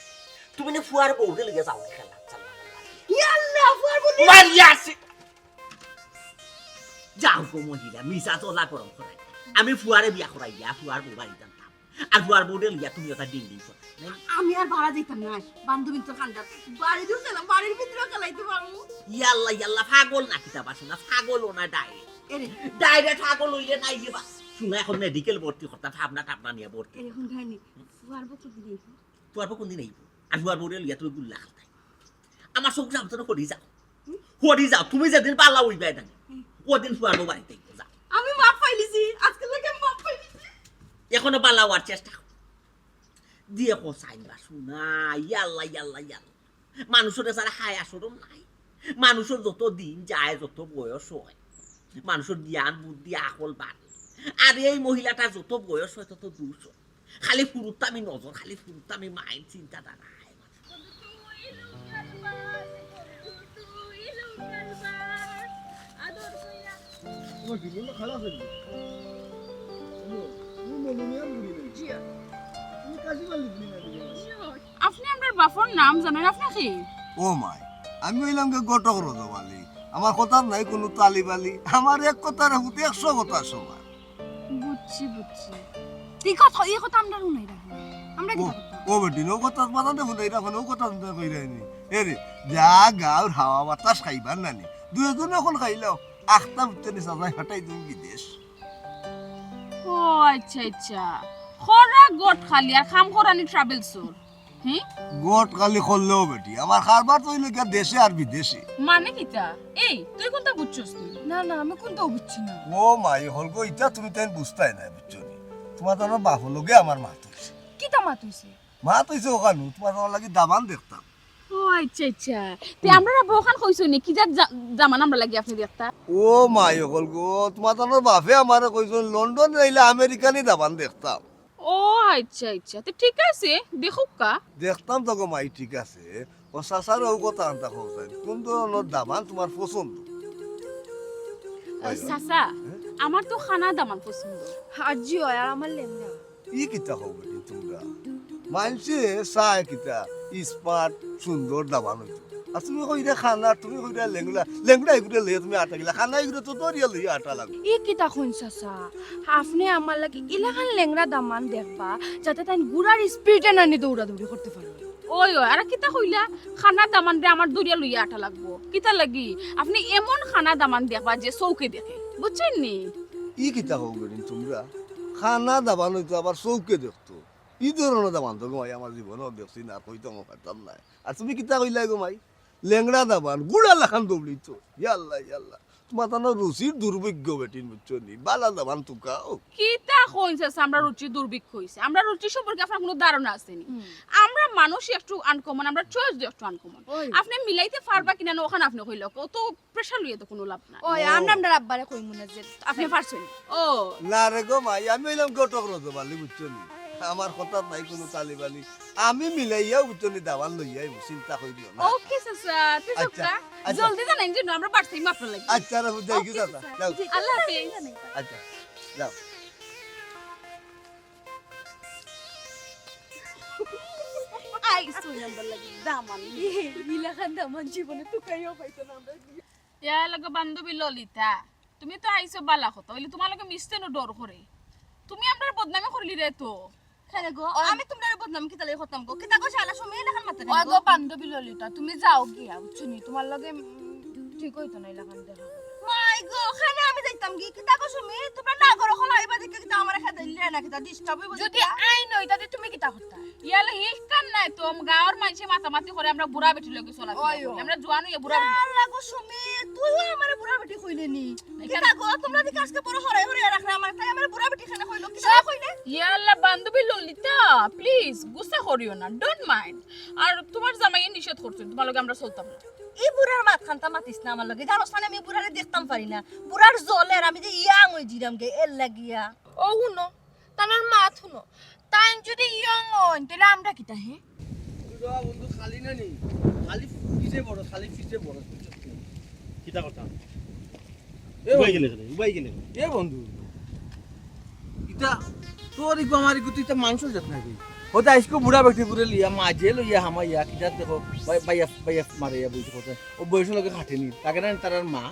তুমি না ফুয়ার বউরে লইয়া যাও নি খেলা, চাল্লা, চাল্লা। ইয়াল্লা, ফুয়ার বউ লইয়া মারিয়া আছে। যাও গো মহিলা, মিছা চলা গরম করে। আমি ফুয়ারে বিয়া করাইয়া ফুয়ার বউ বাড়িত আনতাম। আর ফুয়ার বউরে লইয়া তুমি ওটা ডিং ডিং করো। আমি আর বারা যাইতাম না, বান্ধবীর তো কান্দাত। বাড়ি দিও গেলাম, বাড়ির ভিতরে খেলাইতে পারবো। ইয়াল্লা, ইয়াল্লা, পাগল না কিতা বা সোনা, পাগল ও না ডাইরেক্ট। এরে। ডাইরেক্ট পাগল হইলে নাই রে বা। সোনা এখন মেডিকেল ভর্তি করতাম, ভাবনা টাবনা নিয়ে ভর্তি। এরে, হুন খাইনি, ফুয়ার বউ কোনদিন আইবো? ফুয়ার বউ কোনদিন আইবো? আর ফুয়ার বউরে লইয়া তুমি গুল্লা খেলতায়। আমার চোখ সামনে হরি যাও। হুম? হরি যাও, তুমি যেদিন বালা হইবায় না, হুম। ওদিন ফুয়ার বউ বাড়িত আইবো, যাও। আমি মাফ পাইলিছি, আজকে লাগে আমি মাফ পাইলিছি। এখনো বালা হওয়ার চেষ্টা করো। দিয়ে কো সাইন বা সোনা, ইয়াল্লা, ইয়াল্লা, ইয়াল্লা। মানুষের সারা হায়া শরম নাই। মানুষের যত দিন যায়, যত বয়স হয়, মানুষের জ্ঞান, বুদ্ধি, আকল বাড়ে। আর এই মহিলাটা যত বয়স হয়, তত দুষ হয়। খালি ফুরুত্তামি নজর, খালি ফুরুত্তামি মাইন্ড, চিন্তাধারা। তোমার জীবনটা খারাপ হয়ে গেল। হ্যালো, তুমি মনোনিয়াম ঘুরি নাই। জি। তুমি কাশি মারলি ঘুরি নাই। আপনি আপনার বাপর নাম জানেন? আপনি কি? ও মাই, আমি হইলাম গিয়া ঘটক রজব আলী। আমার কথার নাই কোনো তালি বালি। আমার এক কথার হুতে একশো কথা সমান। বুঝছি, বুঝছি। এই কথা, এই কথা আমরা হুনাই রাখবো। আমরা কি ও, করতাম? ও বেটি, ও কথা মাথাতে হুনাই রাখো না, ও কথা হুনাই কই রাখনি। এ রে, যা গাউর হাওয়া বাতাস খাইবার নানি। দুইজনে এখন খাইলাও। আখতা বুঝতে নি সাজাই ফাটাই তুমি বিদেশ। ও আচ্ছা, আচ্ছা। খরা গট খালি আর খাম খরানি ট্রাভেলসর। হুম? গট খালি করলেও বেটি, আমার কারবার তো হইলো গিয়া দেশে আর বিদেশে। মানে কিতা? এই, তুই কোনটা বুঝছস তুই? না, না, আমি কোনটাও বুঝছি না। ও মাই, হল গো, ইটা তুমি তাই বুঝতায় না, বুঝছো নি? তোমার তো আমার বাপর লগে আমার মাত হইছে। কিতা মাত হইছে? মাত হইছে ওখানো, তোমার আমার লাগি দামান দেখতাম। ও আচ্ছা, আচ্ছা। তে হুম। আমরা বখান কইছো নি, কি জাত জা-, দামান আমরা লাগি আপনি দেখতা? ও মাই, হল গো, তোমার তো আমার বাপে আমারে কইছো, লন্ডন যাইলে আমেরিকানি দামান দেখতাম। ও আচ্ছা, আচ্ছা, তো ঠিক আছে, দেখুক্কা। দেখতাম তো গো মাই, ঠিক আছে। ও চাচার ও কথা আনতা কও চাই, কোন ধরনের দামান তোমার পছন্দ? আহ, চাচা, হ্যাঁ? আমার তো খানা দামান পছন্দ। হাজি হয় আর আমার লেমনা। ই কিতা কও বেটি তোমরা? মানষে চায় কিতা? স্মার্ট, সুন্দর দামান হইতো। আর তুমি কইরা খানা, তুমি কইরা লেংড়া, লেংড়া এগুলো লইয়া তুমি আটা গিলা, খানা এগুলো তো দরিয়া লইয়া আটা লাগবে। ই কিতা কইন চাচা? আপনি আমার লাগি ইলাখান লেংড়া দামান দেখবা, যাতে তাই গুড়ার স্পিডে নানি দৌড়াদৌড়ি করতে পারো। ওই, ওই, আর কিতা কইলা? খানা দামান রে আমার দরিয়া লইয়া আটা লাগবো। কিতা লাগি? আপনি এমন খানা দামান দেখবা যে চৌকে দেখে। বুঝছেন নি? ই কিতা কও বেটি তোমরা? খানা দামান হইতো আবার চৌকে দেখতো। ই ধরনের দামান তো গো মাই আমার জীবনেও দেখছি না, আর কইতামও পারতাম না। আর তুমি কিতা কইলা গো মাই? লেংড়া দামান, গুড়া লাখান দৌড়িত। ইয়াল্লা, ইয়াল্লা। তোমার তানো রুচির দুর্ভিক্ষ বেটিন, বুঝছো নি? বালা দামান তুকাও। কিতা কইন চাচা, আমরা রুচির দুর্ভিক্ষ হইছে? আমরা রুচি সম্পর্কে আপনার কোনো ধারণা আছে নি? হুম। আমরা মানুষ একটু আনকমন, আমরা চয়েস একটু আনকমন। ওই। আপনি মিলাইতে পারবা কিনা না, ওখানে আপনি কইলা, অত প্রেশার লইয়া তো কোনো লাভ নাই। ওই, ও। আমরা, আমরা আব্বারে কইমু না যে আপনি পারছেন। ও। না রে গো মাই, আমি হইলাম ঘটক রজব আলী, বুঝছো নি? আমার কথার নাই কোনো তালি বালি। আমি মিলাইয়াও, বুঝছো নি, দামান লইয়া আইমু, চিন্তা করিও না। ওকে চাচা, তুই আচ্ছা, যাও গা। আচ্ছা। জলদি জানাইন যেন আমরা বাড়তেই মাত্র লাগি। আচ্ছা, রে, যাই কি ওকে চাচা, চাচা। যাও। জি, আল্লাহ হাফেজ। আচ্ছা, যাও। আইসো নাম্বার লাগি দামান। ইলাখান দামান জীবনে তুকাইও পাইতো না আমরা। ইয়া লাগো বান্ধবী ললিতা, তুমি তো আইছো বালা কথা, অইলে তোমার লগে মিশতে নো ডর করে। তুমি আমরার বদনামি করলি রে তো। কেনে গো, আমি তুমরারে বদনাম কিতা লাগি করতাম গো? কিতা গো শালা, সুমি ইলাখান মাতে কেনে গো? বান্ধবী ললিতা, তুমি যাও গিয়া, বুঝছো নি? তুমার লগে, উম, ঠিক অইতো নায় ইলাখান দেখা। মাই গো, কেনে আমি যাইতাম গি? কিতা গো সুমি, তুমরা না করো, খোলা অইবা দেখি কিতা আমারে খেদাইলে না কিতা, disturb অইবো যদি দেখি। আইন অইতা তে তুমি কিতা করতা? ইয়ালে হিকান নাই তো, গাঁওর মানষে মাতামাতি করে আমরা বুড়া বেটির লগে চলাফেরা করি। আমরা জোয়ান অইয়া বুড়া বেটি। আল্লাহ গো সুমি, তুইও আমারে বুড়া বেটি কইলে নি? কিতা গো, তুমরা দেখি আজকে বড় হরাই হরাই রাখরা আমারে, তাই আমারে বুড়া বেটি কেনে কইলো? কিতা কইলে? ইয়া আল্লাহ, বান্ধবী ললিতা, please, গুসা করিও না, don't mind। আর তুমার জামাইয়ে নিষেধ করছে, তুমার লগে আমরা চলতাম না। ই বুড়ার মাত খান্তা মাতিস না আমার লগে, জানোস না আমি বুড়ারে দেখতাম পারি না, বুড়ার জলের আমি যে young অই যিরাম গে, এর লাগিয়া। ও হুনো, তানার মাত হুনো, তাইন যদি young অইন, তাইলে আমরা কিতা হে? বুড়া বন্ধু খালি না নি, খালি পিছে বড়, খালি পিছে বড়। কিতা কথা? এ উবাই বন্ধু। গেলে কেনে? উবাই গেলে কেনে? এ বন্ধু, ইতা তোর ইগু আমার ইগু তো ইতা মানষর জাত নাকি? হতে আইজকু বুড়া বেটি বুড়ে লিয়া, মাঝে লইয়া হামাইয়া, কিতা দেখো, বাই-, বাইয়া, বাইয়া মারাইয়া বইছে কথা। ও বয়স লগে খাটেনি, তাকে না তারার মা,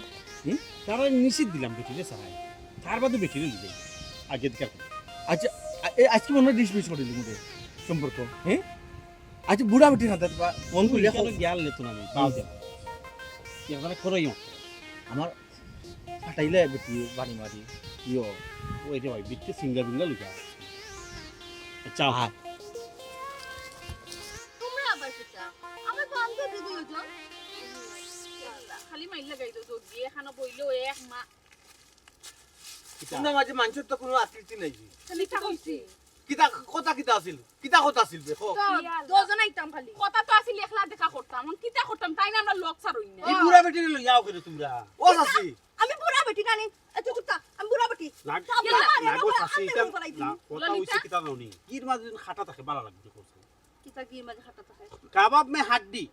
হুম? তারা নিষেধ দিলাম বেটিরে সারাই। তার বাদে বেটিরে লিবে। আগে দিকে আর আচ্ছা, আ-, এ, আজকে মনে হয় ডিসমিস করে দিলাম সম্পর্ক, হ্যাঁ? আচ্ছা, বুড়া বেটি না, তার বা-, মন তুই খুলে কেন হোক। জ্ঞান লেতো না আমি, পাও দেন। এখানে করোই মাত্র। আমার ফাটাইলে বেটি বাড়ি মারি। ইয়ো, ওই রে ভাই, বিটকে সিঙ্গা বিঙ্গা লুকা। আচ্ছা, হ্যাঁ। তোমরা আবার কিতা? আমার বান্ধবী দুইজন। খালি মাইর লাগাই তো জোর দিয়ে, এখানে বইলো এক মা। কিতা? তোমরা মাঝে মানষর তো কোনো আকৃতি নাই যে। খালি তা কইছি। কিতা কথা কিতা আছিল? কিতা কথা আছিল বে? কও। তো দুইজন আইতাম খালি। কথা তো আছিল একলা দেখা করতাম। অখন কিতা করতাম? তাই না আমরা লগ ছাড়ই না। এই বুড়া বেটিরে লইয়া আও কেনে তোমরা? ও চাচি। আমি বুড়া বেটি নানি? এ, তুই চুপ থাক। আমি বুড়া বেটি। না, থাম, না, থাম, না গো, আমি চাচি, আমি এটা ফলাই দিমু। না, কথা ললিতা। হইছে কিতা জানি? কির মাঝে যদি খাটা থাকে, ভালা লাগবে, কও। কিতা কির মাঝে খাটা থাকে? কাবাব মে হাড্ডি।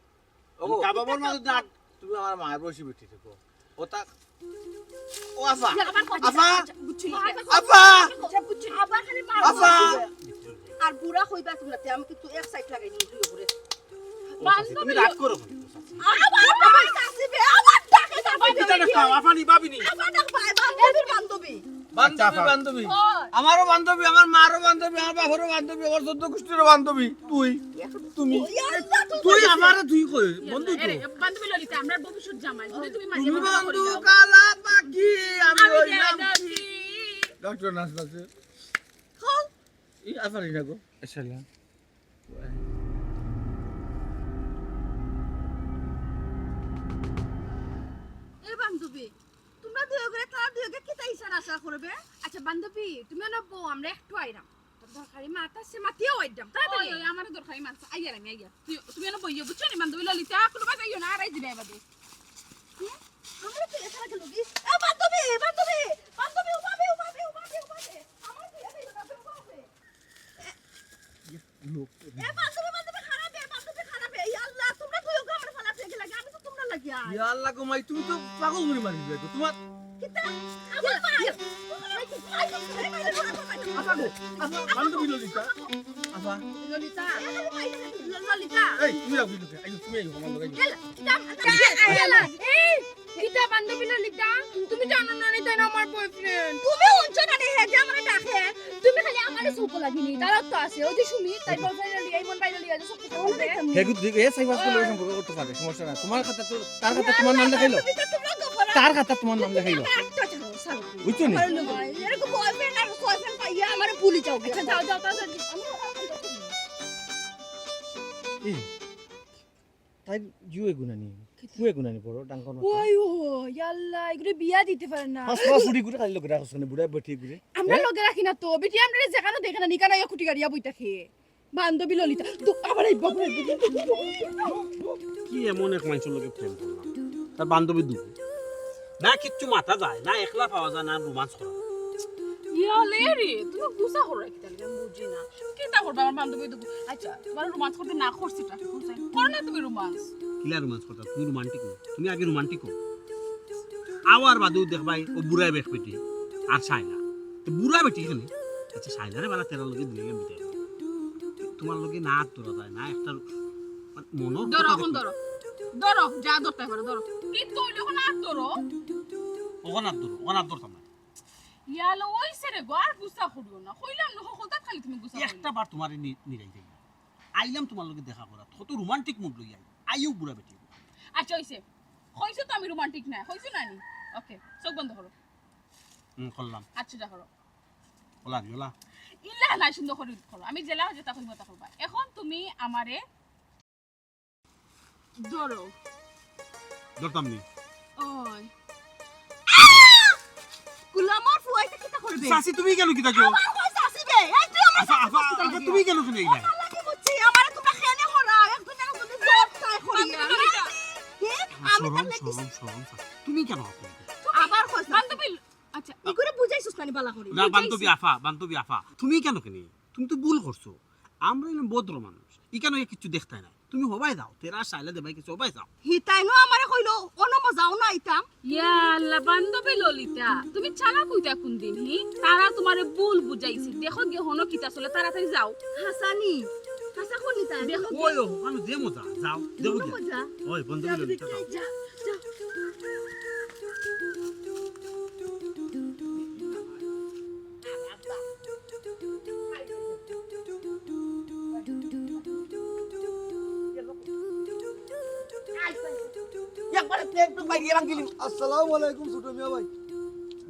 ও। কাবাবর মাঝে না, তুমি আমার মায়ের বয়সী বেটি থাকো। ও তা, ও আফা, আবার কথা আফা, আচ্ছা, বুঝছি। আফা, আচ্ছা, বুঝছি। আবার খালি মার আফা। বলছি। আর বুড়া কইবা তোমরা, তে আমি কিন্তু এক সাইড লাগাই নিয়ে দুই উপরে। ও চাচি, তুমি রাগ করো কেন, চাচি? আবার, আবার চাচি বে, আবার ডাকে চাচি বে। এটা না খাও, আফানি, ভাবিনি। আবার ডাক ভাই, বান্ধবীর বান্ধবী। বান্ধবী, আচ্ছা, আফা। বান্ধবী। ওই। আমারও বান্ধবী, আমার মারও বান্ধবী, আমার বাপেরও বান্ধবী, আমার চোদ্দ গোষ্ঠীরও বান্ধবী। তুই, তুমি, ওই আল্লাহ, তুই তুই বলিস। আমারে তুই কই, বন্ধু তো। এরে, বান্ধবী ললিতা, আমরা ভবিষ্যৎ জামাই। যদি তুমি মাঝে তুমি মাঝে বন্ধু করি দাও। কালা পাখি, আমি আমি হইলাম জানি কি? কি? ডক্টর নাসনাসে। খাও। এই আফারি না গো। আসলে। এ বান্ধবী, তোমরা দুইওগুরে, তারা দুইওগুরে কিতা ইশারা আশা করবে? আচ্ছা বান্ধবী, তুমি অনো বও, আমরা একটু আইরাম। তোর দরকারি মাত আছে, মাতিয়াও আইরাম। তাড়াতাড়ি ওই, ওই, আইও। আমার দরকারি মাত আছে, আইয়ার আমি, আইয়ার। তুই, তুমি অনো বইও, বুঝছো নি বান্ধবী ললিতা? কোনো মাঝে আইও না, আর এই দিনে বাদে। হুম? আমরা তো এখানে গেল কি? এ বান্ধবী, বান্ধবী, বান্ধবী, উবাবে, উবাবে, উবাবে, উবাবে। আমার তো এখানে গেল, উবাবে। লোক। এ বান্ধবী, বান্ধবী, খারাপ, এ বান্ধবী, খারাপ, এ, ইয়া আল্লাহ, তোমরা দুইওগু আমার ফালা ফেলে লাগে, আমি তো তোমরা লাগিয়া। ইয়া আল্লাহ গো মাই, তুমি তো পাগল করে মারি দিবে গো। তোমার কিতা? আমার মা, আফা গো, আফা, বান্ধবী ললিতা, আফা। ললিতা, ললিতা। এই, তুমি আও, তুমি আও, আইও, তুমি আইও, আমার লগে আইও। এই, কিতা বান্ধবী ললিতা? তুমি জানো না নি তাই না আমার বয়ফ্রেন্ড? তুমি হুনছো না নি হে যে আমারে ডাকে? তুমি খালি আমারে চউখো লাগি নি, তারও তো আছে। ওই যে সুমি, তাই বয়ফ্রেন্ড লইয়া, ইমন ভাই লইয়া যে সব কথা বলে। হে গুড, এ সাইবাস বলে সম্পর্ক করতে পারে, সমস্যা না। তোমার খাতা তো, তার খাতা তোমার নাম লেখাইলো। তুমি তো তোমরা গোবর। তার খাতা তোমার নাম লেখাইলো। একটা জানো, সালা। বুঝছো নি? আমার লোক। এরকম বয়ফ্রেন্ড আর বয়ফ্রেন্ড পাইয়া আমারে ভুলি যাও। আচ্ছা, যাও, যাও, তাড়াতাড়ি। এই, তাই জুয়ে গুনানি, কিতা? ফুয়ে গুনানি বড় ডাঙ্গর মাথা। ওই, ও, ইয়াল্লা, এগুলো বিয়া দিতে পারে না। পাঁচ পাঁচ ফুটি করে খালি লগে রাখছ কেনে, বুড়া বেটি করে? আমরা হ্যাঁ? লগে রাখি না তো, বেটি আমরা যেখানে দেখে না, নিকানা ইয়া খুটি গাড়িয়া বই থাকে। বান্ধবী ললিতা, তো আবার এই বাবু। কি এমন এক মানুষের লগে প্রেম করলাম? তার বান্ধবী দুই। না কিচ্ছু মাতা যায়, না একলা পাওয়া যায়, না রোমান্স করা। ইয়া লে রে, তুমি গুসা করো কিতা লাগি, আমি বুঝি না। কিতা করবা আমার বান্ধবী দুগু? আচ্ছা, তোমার রোমান্স করতে না করছি তা, করো না তুমি রোমান্স। কিলা রোমান্স করতা? তুমি রোমান্টিক না। তুমি আগে রোমান্টিক হও। আওয়ার বাদেও দেখবায়, ও বুড়া বেশ বেটি। আর শায়লা। তো বুড়া বেটি এখানে। আচ্ছা, শায়লারে বালা তেরার লগে দিয়ে গেলাম বিদায়। তোমার লগে না আর তোরা যায় না, একটা মানে মনো ধরো, কথা এখন দেখো। ধরো। ধরো, যা ধরতে পারো, ধরো। কিন্তু ওই যখন আর ধরো। ওখান আর ধরো, ওখান আর ধরতাম না। ইয়ালো অইছে রে গো, আর গুসা করিও না। কইলাম না, হকলতাত খালি তুমি গুসা করিও। একটা বার তুমারে নি-, নিরাই যাই। আইলাম তুমার লগে দেখা করাত, কত রোমান্টিক মুড লইয়া আই-, আইও বুড়া বেটি। আচ্ছা, অইছে। কইছো তো আমি রোমান্টিক না, কইছো না নি? ওকে, চোখ বন্ধ করো। হুম, করলাম। আচ্ছা, যা করো। ওলা নি, ওলা। ইলা না, সুন্দর করি করো। আমি যেলা যেতা কইমু তা করবা। এখন তুমি আমারে ধরো। ধরতাম নি। ওই। গুলামর ফুয়াইতে কিতা করবে? চাচি, তুমি কেনে কিতা করো? আমার কই চাচি বে? এই তুই আমার আফা, চাচি আফা, করতে আফা, লাগে। তুমি কেনে শুনে ও, এইটা? আল্লাহ কি বুঝছি? আমারে তোমরা কেনে করা? একজন একজন যদি জোর চাই করি। বান্ধবী ললিতা। হে? আমি শরম, তাহলে কি শরম, শরম, শরম। তুমি কেনে আপনি? আবার কই চাচি? বান্ধবী, আচ্ছা। ই করে বুঝাইছস না নি বালা করি? না, বুঝাইছি। বান্ধবী আফা, বান্ধবী আফা। তুমি কেনে কেনে? তুমি তো ভুল করছো। আমরা অইলাম ভদ্র মানুষ। ইখানো কিচ্ছু দেখতায় না। তুমি হবায় যাও, তেরা সাইলা দেবাই কিছু হবায় যাও। হিতাইনো আমারে কইলো, "অনো মজাও না আইতাম।" ইয়া আল্লাহ, বান্ধবী ললিতা, তুমি চালাক অইতা কোন দিন, হি? তারা তুমারে ভুল বুঝাইছে। দেখো গিয়া হনো কিতা চলে, তাড়াতাড়ি যাও। হাসানি, হাসা কোন নিতা? দেখো ওই, ও, মানু দে মজা, যাও, দেও অনো গিয়া। মজা। ওই, বান্ধবী যাও, ললিতা, যাও। যাও, যাও। একবারে প্লেন তো বাইরে রাখ দিলি। আসসালামু আলাইকুম ছোট মিয়া ভাই।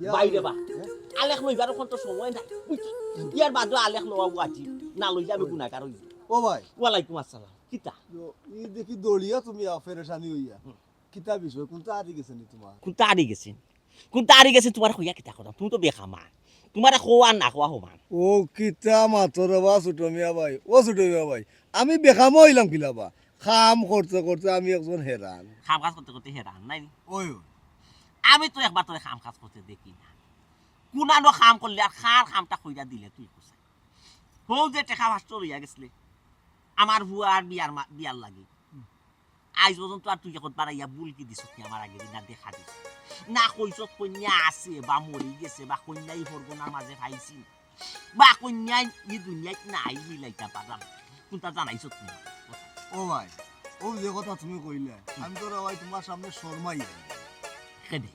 ইয়া ভাই রে বা। হ্যাঁ? আলেখ লইবার অখন তো সময় নাই, বুঝছো? ইয়ার বাদে আলেখ লওয়া আজি, না লইলে আমি গুনাগার অইযিমু। ও ভাই। ওয়ালাইকুম আসসালাম। কিতা? ই দেখি দৌড়িয়া তুমি আ, পেরেশানি অইয়া। হুম। কিতা বিষয়? কুনতা আরি গেছে নি তুমার? কুনতা আরি গেছে? কুনতা আরি গেছে তুমারে কইয়া কিতা করতাম? তুমি তো বেকামা। তুমারে কওয়া না কওয়া সমান। ও কিতা মাতো রে বা ছোট মিয়া ভাই। ও ছোট মিয়া ভাই, আমি বেকামা অইলাম কিলা বা? কাম করতে করতে আমি একজন হেরান। কাম কাজ করতে করতে হেরান, নায় নি? ওই, ওই। আমি তো একবার তোরে কাম কাজ করতে দেখি না। কুনানো কাম করলে আর কার কামটা কইরা দিলে তুই কইছ? হউ যে টেকা পাঁচশো লইয়া গেছলে আমার ফুয়ার বিয়ার মা-, বিয়ার লাগি। হুম। আইজ পর্যন্ত আর তুই একবার আইয়া বুলকি দিছস নি আমার আগেদি, না দেখা দিছস, না কইছস কইন্যা আছে বা মরি গেছে বা কইন্যা ই হরগনার মাঝে পাইছি বা কইন্যা ই দুনিয়াত নাই, মিলাইতাম পারলাম না। কুনতা জানাইছস নি? ও ভাই, ও যে কথা তুমি কইলে, হুম। আমি তো রে ভাই তুমার সামনে শরমাই যাই। কেনে?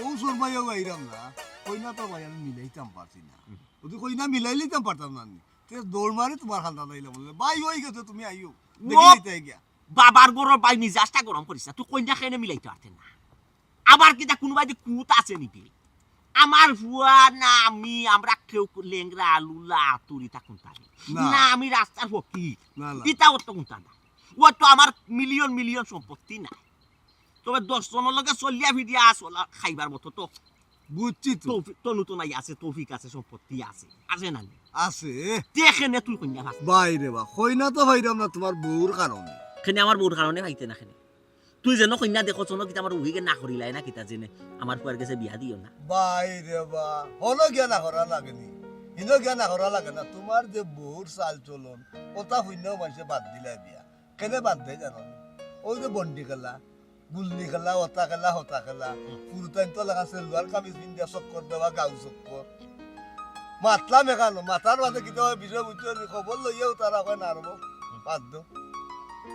ও শরমাইয়া বাইরাম না, কইন্যা তো ভাই আমি মিলাইতাম পারছি না। হুম। যদি কইন্যা মিলাই লইতাম পারতাম না নি, তে দৌড় মারি তুমার খান্দাত আইলাম বলে, "ভাই, অই গেছে, তুমি আইও।" ও দেখি লইতে গিয়া। বাবার ঘরর ভাই, মিজাজটা গরম করিস না। তুই কইন্যা কেনে মিলাইতে পারতে না? আবার কিতা কুনুবায়দি কুত আছে নি বে? আমার ফুয়া না আমি, আমরা কেউ লেংড়া, লুলা, আতুরি তা কুনতা নি? না। না আমি রাস্তার ফকির। না, না। ইতা অত কুনতা না। ও তো আমার মিলিয়ন মিলিয়ন সম্পত্তি নাই। তবে দশ জনর লগে চলিয়া ফিরিয়া চলা খাইবার মতো তো বুঝছি তো। তৌফি-, তনু তো নাই আছে, তৌফিক আছে, সম্পত্তি আছে। আছে না নি? আছে। তে কেনে তুই কইন্যা পাস? ভাই রে বা, কইন্যা তো পাইরাম না তুমার বউর কারণে। কেনে আমার বউর কারণে পাইতে না কেনে? তুই যেন কইন্যা দেখো, চনো কিতা আমার উহিগে না করিলাই না কিতা জেনে আমার ফুয়ার গেছে বিয়া দিও না। ভাই রে বা, হনো গিয়া না করা লাগে নি? হিনো গিয়া না করা লাগে না? তুমার যে বউর চাল চলন, অতা হুনিয়াউ মানষে বাদ দিলা বিয়া। কেনে বাদ দেয় জানো নি? ওই যে বন্ডি খেলা, গুল্লি খেলা, অতা খেলা, হতা খেলা, হুম। ফুরুতাইন্তর লাখান সেলুয়ার কামিজ পিন্দিয়া চক্কর দেওয়া, গাউ চক্কর। মাতলাম এখানো, মাতার মাঝে কিতা অয় বিষয় বুঝছো নি? খবর লইয়াও তারা কয় না আরবো, হুম। বাদ দেও।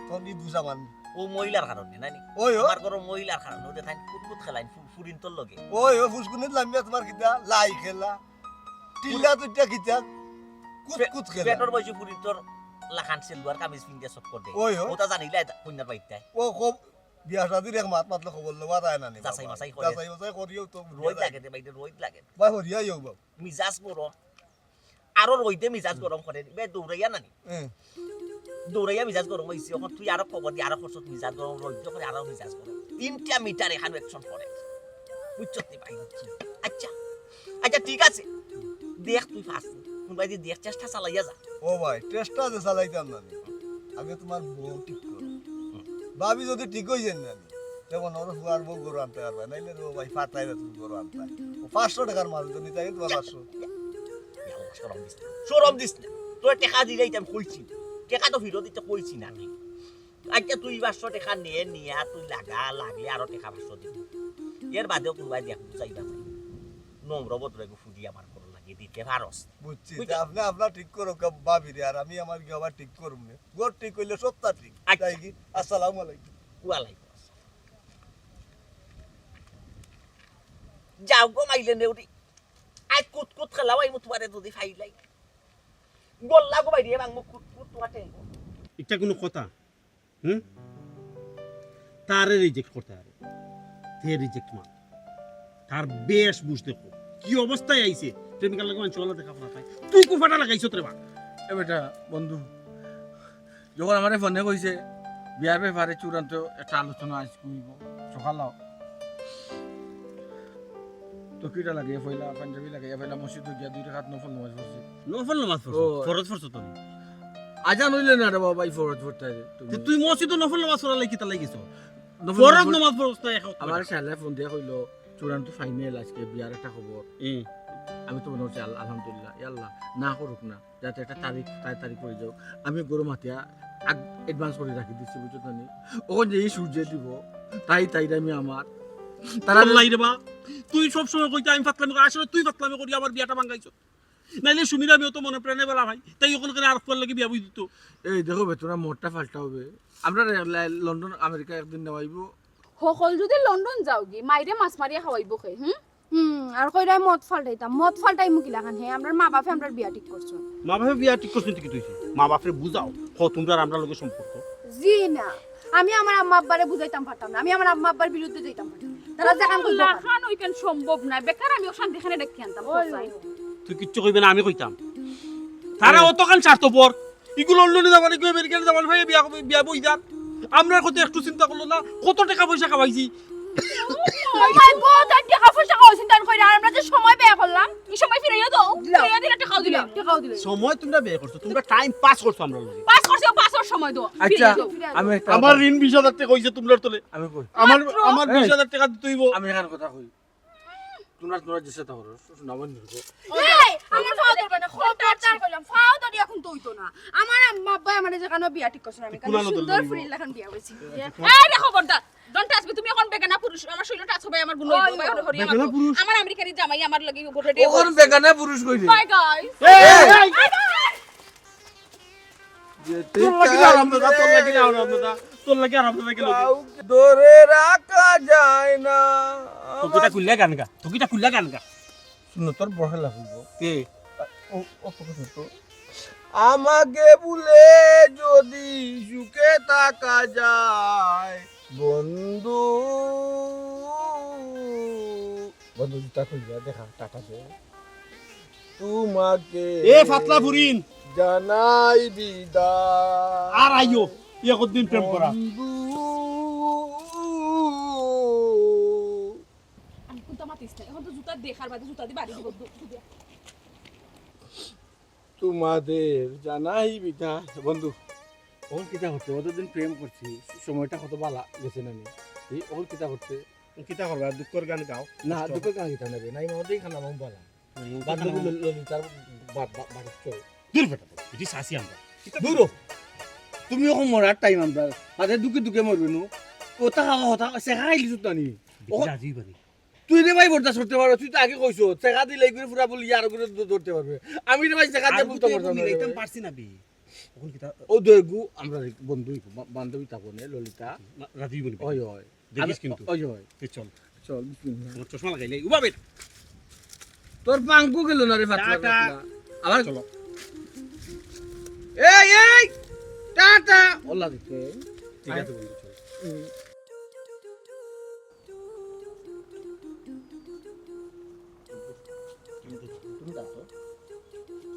তখন ই দুষ আমার নি। ও মহিলার কারণে, না নি? ওই ও। আমার ঘরো মহিলার কারণে, ওদের তাই কুতকুত খেলাইন, ফু-, ফুরিন্তর লগে। ওই ও ফুসকুনিত লামিয়া তুমার কিতা? লাই খেলা। টিল্লা তুইটা কিতা? কুতকুত খেলা। পেটর বয়সী ফুরিন্তর লাখান সেলুয়ার কামিজ পিন্দিয়া চক্কর দেয়। ওই ও। ওটা জানিলে কইন্যার বাড়িতে। ও খুব বিয়া শাদির এক মাত মাতলে খবর লওয়া যায় না নি যাচাই বাবা। মাচাই করে। যাচাই মাচাই করিও তো রোদ লাগে রে ভাই, রোদ লাগে। ভাই, হরিয়া যাও বাবু। মিজাজ গরম। আরো রইদে মিজাজ গরম করে। বে দৌড়াইয়া না নি? হ্যাঁ। দৌড়াইয়া মিজাজ গরম অইছে। অখন তুই আরো খবর দি, আরো করছত মিজাজ গরম, রইদে করে আরো মিজাজ গরম। তিনটা মিটার এখান action করে। বুঝছত নি ভাই? আচ্ছা। আচ্ছা, ঠিক আছে। দেখ তুই ফাঁস। কুনবায়দি দেখ, চেষ্টা চালাইয়া যা। ও ভাই, চেষ্টা যে চালাইতাম না নি। আগে তুমার বউ ঠিক করো। ভাবি যদি ঠিক অই যাইন না নি, তেমন ওর ফুয়ার বউ গরু আনতে পারবা, নাইলে রে ভাই ফাটাই না তুমি গরু আনতে। ও পাঁচশো টেকার মাল তো নিতে আগে তুমার পাঁচশো। ইয়া, ইয়া, শরম দিস না। শরম দিস না। তোরে টেকা দিলে ইতা আমি কইছি। টেকা তো ফিরত দিতে কইছি না আমি। আচ্ছা, তুই পাঁচশো টেকা নে, নিয়া তুই লাগা, লাগলে আরো টেকা পাঁচশো দিবি। এর বাদেও কুনবায় দেখ, বুঝাইবা ভাই। নম্র ভদ্র এগু ফুদি আমার ঘরো লাগি দিতে পারস। বুঝছি, বুঝলি? তা আপনে আপনার ঠিক করো, ভাবিরে, আর আমি আমার গিয়া আবার ঠিক করমু নে। ঘর ঠিক অইলে সবতা ঠিক। আচ্ছা। তাই কি? আসসালামু আলাইকুম। ওয়ালাইকুম আসসালাম। যাও গো মাইলে নেউরি। কুত কুত খেলাও আইমু তোমারে যদি ফাইলাই। গল্লা গো বাইরে ভাঙমু কুত কুত তোমার ঠেঙ্গো। ইটা কুনু কথা? হুম? তারে রিজেক্ট করতে পারে। তে রিজেক্ট মার। তার বেশ বুঝ দেখো। কি অবস্থায় আইছে? প্রেমিকার লগে মানুষ ওলা দেখা পড়া পায়। তুই কুফাটা লাগাইছত রে বা। এ বেটা, বন্ধু, যখন আমারে ফোনে কইছে, বিয়ার ব্যাপারে চূড়ান্ত একটা আলোচনা আইজ অইবো, সকাল আও। তো কিটা লাগাইয়া পয়লা, পাঞ্জাবি লাগাইয়া পয়লা, মসজিদো গিয়া দুই রাকাত নফল নামাজ পড়ছি। নফল নামাজ পড়ছো? ও। ফরজ পড়ছো তো? আজান অইলে না রে বাবা, এই ফরজ পড়তে হবে তুমি। তে তুই মসজিদো নফল নামাজ পড়ার লাগি কিতা লাগি গেছো? নফল ফরজ নামাজ নামাজ পড়- পড়ছ না এক ওয়াক্ত আমার বেটা। শালা ফোন দিয়া কইলো, "চূড়ান্ত ফাইনাল আজকে বিয়ার একটা খবর।" হুম। আমি তো মনে করছি, "আল-, আলহামদুলিল্লাহ, ইয়া আল্লাহ, না করুক না।" যাতে একটা তারিখ, তাড়াতাড়ি করে যাও। আমি গরু মাতিয়া আগ-, অ্যাডভান্স করে রাখি দিচ্ছি, বুঝছো তো নি? ওখান যে এই সূর্যে দিব, তাই, তাই আমি আমার। তারা বললাই রে বা, তুই সব সময় কইতে আমি ফাতলামি করি, আসলে তুই ফাতলামি করি আমার বিয়াটা ভাঙাইছো। নাইলে সুমির আমিও তো মনে প্রাণে বেলা ভাই, তাই ওখানে করে আর ফুয়ার লাগে বিয়া বই দিত। এই দেখো বে, তোরা মোটটা ফালটা হবে। আমরা রে-, লে-, লন্ডন, আমেরিকা একদিন নেওয়াইবো। হকল যদি লন্ডন যাওগি, মাইরে মাছ মারিয়া খাওয়াইবো খে, হুম? হুম, আর কইরায় মত ফাল্টাইতাম। মত ফাল্টাইমু কিলাখান হে? আমরার মা বাপে আমরার বিয়া ঠিক করছইন। মা বাপে বিয়া ঠিক করছইন তো কিতা অইছে? মা বাপরে বুঝাও। হ, তুমরার আমরার লগে সম্পর্ক। জি না, আমি আমার আম্মা আব্বারে বুঝাইতাম পারতাম না। আমি আমার আম্মা আব্বার বিরুদ্ধে যাইতাম পারতাম না। তারা যেখান কইবো লাখান ওইখান সম্ভব নায়। বেকার আমি অশান্তি এখানে ডেকে আনতাম, ওই। তুই কিচ্ছু কইবে না, আমি কইতাম। তারা অতখান স্বার্থপর। ইগু লন্ডনে যাবা নি, ইগু আমেরিকানে যাবা নি, ভাই, বিয়া, বিয়া বই যার। আমরার কথা একটু চিন্তা করলো না, কত টেকা পয়সা কামাইছি। ও মাই গড, আর টেকা পয়সা খাওয়া চিন্তা করে, আর আমরা যে সময় ব্যয় করলাম, এই সময় ফিরাইয়া দাও, দিলাম। ফিরাইয়া দিলে টেকাও দিলাম। টেকাও দিলাম। সময় তুমরা ব্যয় করছো, তুমরা টাইম পাস করছো আমরার লগে। পাস করছো, পাসর সময় দাও, আচ্ছা, ফিরাইয়া দাও। আমি একটা আমার কথা ঋণ বিশ হাজার টেকা অইছে তুমরার তলে। আমি কই? আমার, মাত্র? আমার এই, বিশ হাজার টেকা দিতে অইবো। আমি এখান কথা কই। তুমরা, তুমরা যেতা করো, শুনো, আমার নির্ভর। এই, আমার ফাও ধরবে না, খবরদার কইলাম, ফাও ধরি এখন তো অইতো না। আমার আম্মা আব্বায় আমারে যেখানো বিয়া ঠিক করছইন, আমি কুলানো সুন্দর ধরবো। ফুরির লাখান বিয়া বইছি। এই রে খবরদার, don't touch me, তুমি এখন বেগানা পুরুষ, আমার শরীরে টাচ হবে, আমার গুণ অইবো, ওই। বেগানা পুরুষ? আমার আমেরিকানি জামাই আমার লাগি রেডি অখন বেগানা পুরুষ কইলে। Bye guys. এই, এই, এই। Bye guys. তোর লাগি আর আমরা যা, তোর লাগি আর আমরা যা, তোর লাগি আর আমরা যা, কি লাগি? কাউকে ধরে রাখা যায় না। তো কিতা খুললে গান গা, তো কিতা খুললে গান গা। শুনো, তোর বড় খেলা হইব। কে? ও, ও তো কিছু তো। আমাকে ভুলে যদি সুখে থাকা যায়, বন্ধু। বন্ধু, জুতা খুলবে, দেখা, টাটা দে। তোমাকে এ ফাতলা ফুরিন। জানাই বিদায়। আর আইও, ইয়ে কতদিন প্রেম করা। বন্ধু। আমি কুন্তা মাতিস না, এখন তো জুতা দেখার বাদে জুতা দি বাড়ি দিব। তোমাদের জানাই বিদায়। বন্ধু, অখন কিতা করতে? অতদিন প্রেম করছি, সময়টা কত বালা গেছে না নি? এই অখন কিতা করতে? কিতা করবা? দুঃখর গান গাও। না, কষ্ট। দুঃখর গান কিতা নেবে? নাই, আমাদের এখানে আমার বালা। হুম, বান্ধবী কিতা ল-, ললিতার বা-, বা-, বাড়ি চলো। দূর বেটা, এটি চাচি আমরা। দূর হ। তুমি অখন মরার টাইম আমরা। আরে দুঃখে দুঃখে মরবে নু। কথা খাওয়া কথা, শেখা খাইলি তো নি। দেখি ও- রাজি বাড়ি। তুই রে ভাই বরদাস্ত করতে পারো, তুই তো আগে কইছো, টেকা দিলে এগুলো পুরা বলি আর ওগুলো ধ-, ধরতে পারবে। আমি রে ভাই টেকা দিয়ে আর বুঝতে ওগুলো পারতাম না রে মিলাইতাম ভাই। পারছি না বে। অখন কিতা? ও দইগু, আমরা বন্ধু, বা-, বান্ধবী থাকো নে, ললিতা। না, রাজি বলি। ওই, ওই। দেখিস আমি, কিন্তু। ওই, ওই। এ চল। চল, বিসমিল্লাহ। আমার চশমা লাগাইলে, উবা বেটা। তোর পাঙ্কু গেল না রে, ফাতলা, টাটা। ফাতলা। আবার চলো। এই, এই, টাটা। ওলা দিতে। ঠিক আছে বন্ধু, চলো। হুম।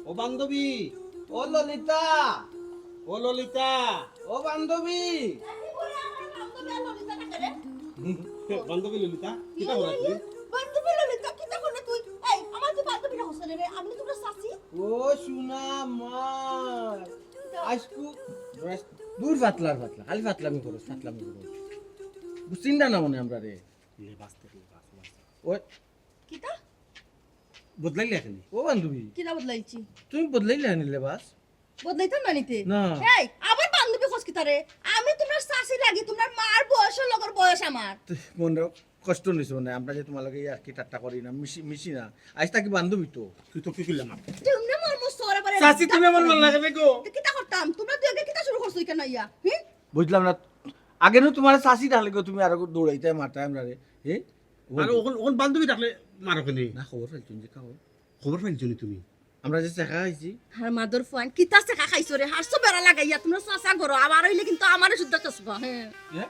ও বান্ধবী, ও ললিতা, ও ললিতা, ও বান্ধবী। বান্ধবী ললিতা, কিতা করো তুমি? বান্ধবী ললিতা, কিতা করো তুই? এই, আমার যে বান্ধবীটা হোস্টেলে রে, আমি তো তোমরা চাচি। ও সোনা মা, আজকু দূর ফাতলার ফাতলা, খালি ফাতলামি করো, ফাতলামি করো। বুঝছিস না মনে আমরা রে? লেবাস তে, লেবাস, লেবাস। ওই। কিতা? বদলাইলে এখানে? ও বান্ধবী। কিতা বদলাইছি? তুমি বদলাইলে এখানে লেবাস? বদলাইতাম না নিতে। না। এই, আবার বান্ধবী খোঁজ কিতা রে? আমি তোমরা চাচি লাগি, তোমরা মার বয়সর লগর বয়স আমার। তো মনে কষ্ট নিছো না, আমরা যে তোমার লগে ইয়ার্কি ঠাট্টা করি না, মিশি, মিশি না। আজ থাকি বান্ধবী তো। তুই তো কি করলে আমার? তোমরা মোর মুখ সরা পারে চাচি, তুমি আমার মাল লাগাবে গো। তো কিতা করতাম? তোমরা দুই আগে কিতা শুরু করছো এখানে আইয়া? হুম? বুঝলাম না। আগে নু তোমার চাচি ডাকলে গো, তুমি আরো দৌড়াইতে মারতে আমরা রে। হে? আর ওখান, ওখান বান্ধবী ডাকলে মারো কেনে? না, খবর পাইছো যে খাও। খবর পাইছো নি তুমি? আমরা যে ছেকা খাইছি। আর মাদর ফুয়ান, কিতা ছেকা খাইছো রে? হারছো বেড়া লাগাইয়া, তুমরা চাচা করো, আবার অইলে কিন্তু আমারে শুদ্ধা কসবা, হ্যাঁ। এ?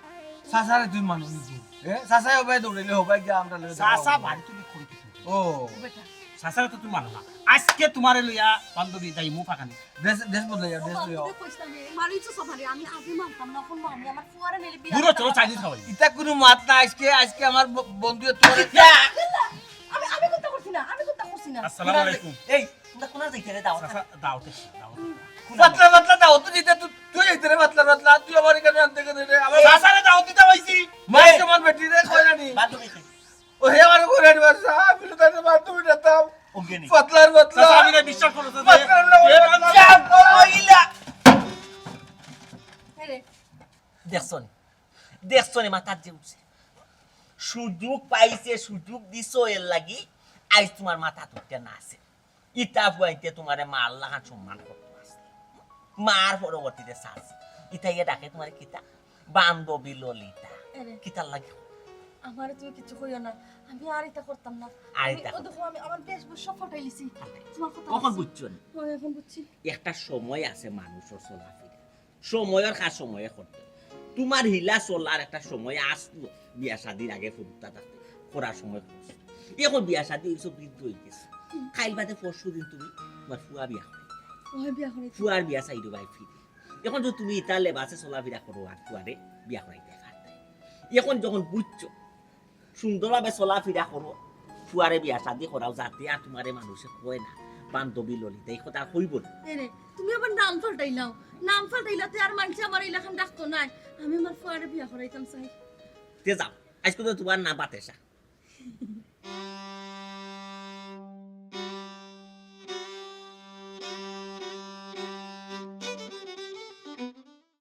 চাচারে তুই মানো নি তুই? এ? চাচায় হবায় দৌড়াইলে হবায় গিয়া আমরা লগে দেখা চাচা হবো। বাড়ি তুমি কোন কিছু? ও। ও বেটা। চাচারে তো তুই মানো না। আজকে তুমারে লইয়া বান্ধবী যাইমু ফাঁকানি। ড্রেস, ড্রেস বদলাই যাও, ও ড্রেস লইয়া। বান্ধবী কইস না রে, মারিছো সবারে, আমি আগে মানতাম না, এখন মানি, আমার ফুয়ারে নিলে বিয়া দূরে করতাম চলো, না। চাইনিজ খাওয়াই। ইতা কোনো মাত না, আজকে, আজকে আমার ব-, বন্ধু তুমারে কিতা? আমি, আমি কুন্তা করছি না, আমি কুন্তা করছি না। আসসালামু আলাইকুম। এই, তোমরা কোন যাইতে রে দাওয়াত? চাচা, দাওয়াত আছে, দাওয়াত আছে। পাতলা পাতলা দাওয়াত দিতে তুই, তুই যাইতে রে পাতলা পাতলা, তুই আমার এখানে আনতে কেন রে? আমার চাচারে দাওয়াত দিতাম আইছি। মাছ কেমন বেটি রে, কয় জানি? বান্ধবী কই? ও হে আমার ঘরে আনি মাছ, আমি তো তার বান্ধবী নিতাম। ওকে নি। পাতলার পাতলা। চাচা, আমি না বিশ্বাস করো, চাচা। পাতলার না, এ, পাতলা। যা, বড় হইলা। এই রে। দেখছো নি? দেখছো নি মাথাত যে উঠছে? সুযোগ পাইছে, সুযোগ দিছো এর লাগি, আইজ তুমার মাথাত উঠতে না আছে। ইতা ফুয়াইন্তে তুমারে মার লাখান সম্মান করতো আছে। মার পরবর্তীতে চাচি। ইতা ইয়া ডাকে তুমারে কিতা? বান্ধবী ললিতা। আরে। কিতার লাগি? আমারে তুমি কিছু কইও না, আমি আর ইতা করতাম না। আর আমি, ইতা ও করতাম। দেখো, আমি আমার বেশভূষা ফাটাইলিছি। ফাটাই। তুমার কথা কখন আছে। বুঝছো নি? ও, এখন বুঝছি। একটা সময় আছে মানুষর চলাফেরা। সময়র কাজ সময়ে করতে। তুমার হিলা চলার একটা সময় আসলো, বিয়া শাদির আগে ফুরুতা থাকতে, করার সময় করছো। এখন বিয়া শাদি অইছে, বৃদ্ধ অই গেছো। হুম। কাইল বাদে পরশু দিন তুমি তুমার ফুয়া বিয়া করাইতায়। ওই বিয়া করাইতায়। ফুয়ার বিয়া চাইরো ভাই ফিরি। এখন যদি তুমি ইতা লেবাসে চলাফেরা করো আর ফুয়ারে বিয়া করাইতায় পারতায়। এখন যখন বুঝছো, সুন্দরভাবে চলাফেরা করো, ফুয়ারে বিয়া শাদি করাও, যাতে আর তুমারে মানুষে কয় না, বান্ধবী ললিতা, এই কথা কইবো না। এ রে, তুমি আবার নাম পাল্টাইলাও, নাম পাল্টাইলা তে আর মানষে আমারে ইলাখান ডাকতো নায়। আমি আমার ফুয়ারে বিয়া করাইতাম চাই। তে যাও, আইজকু তো তুমার নাম বাতেশা।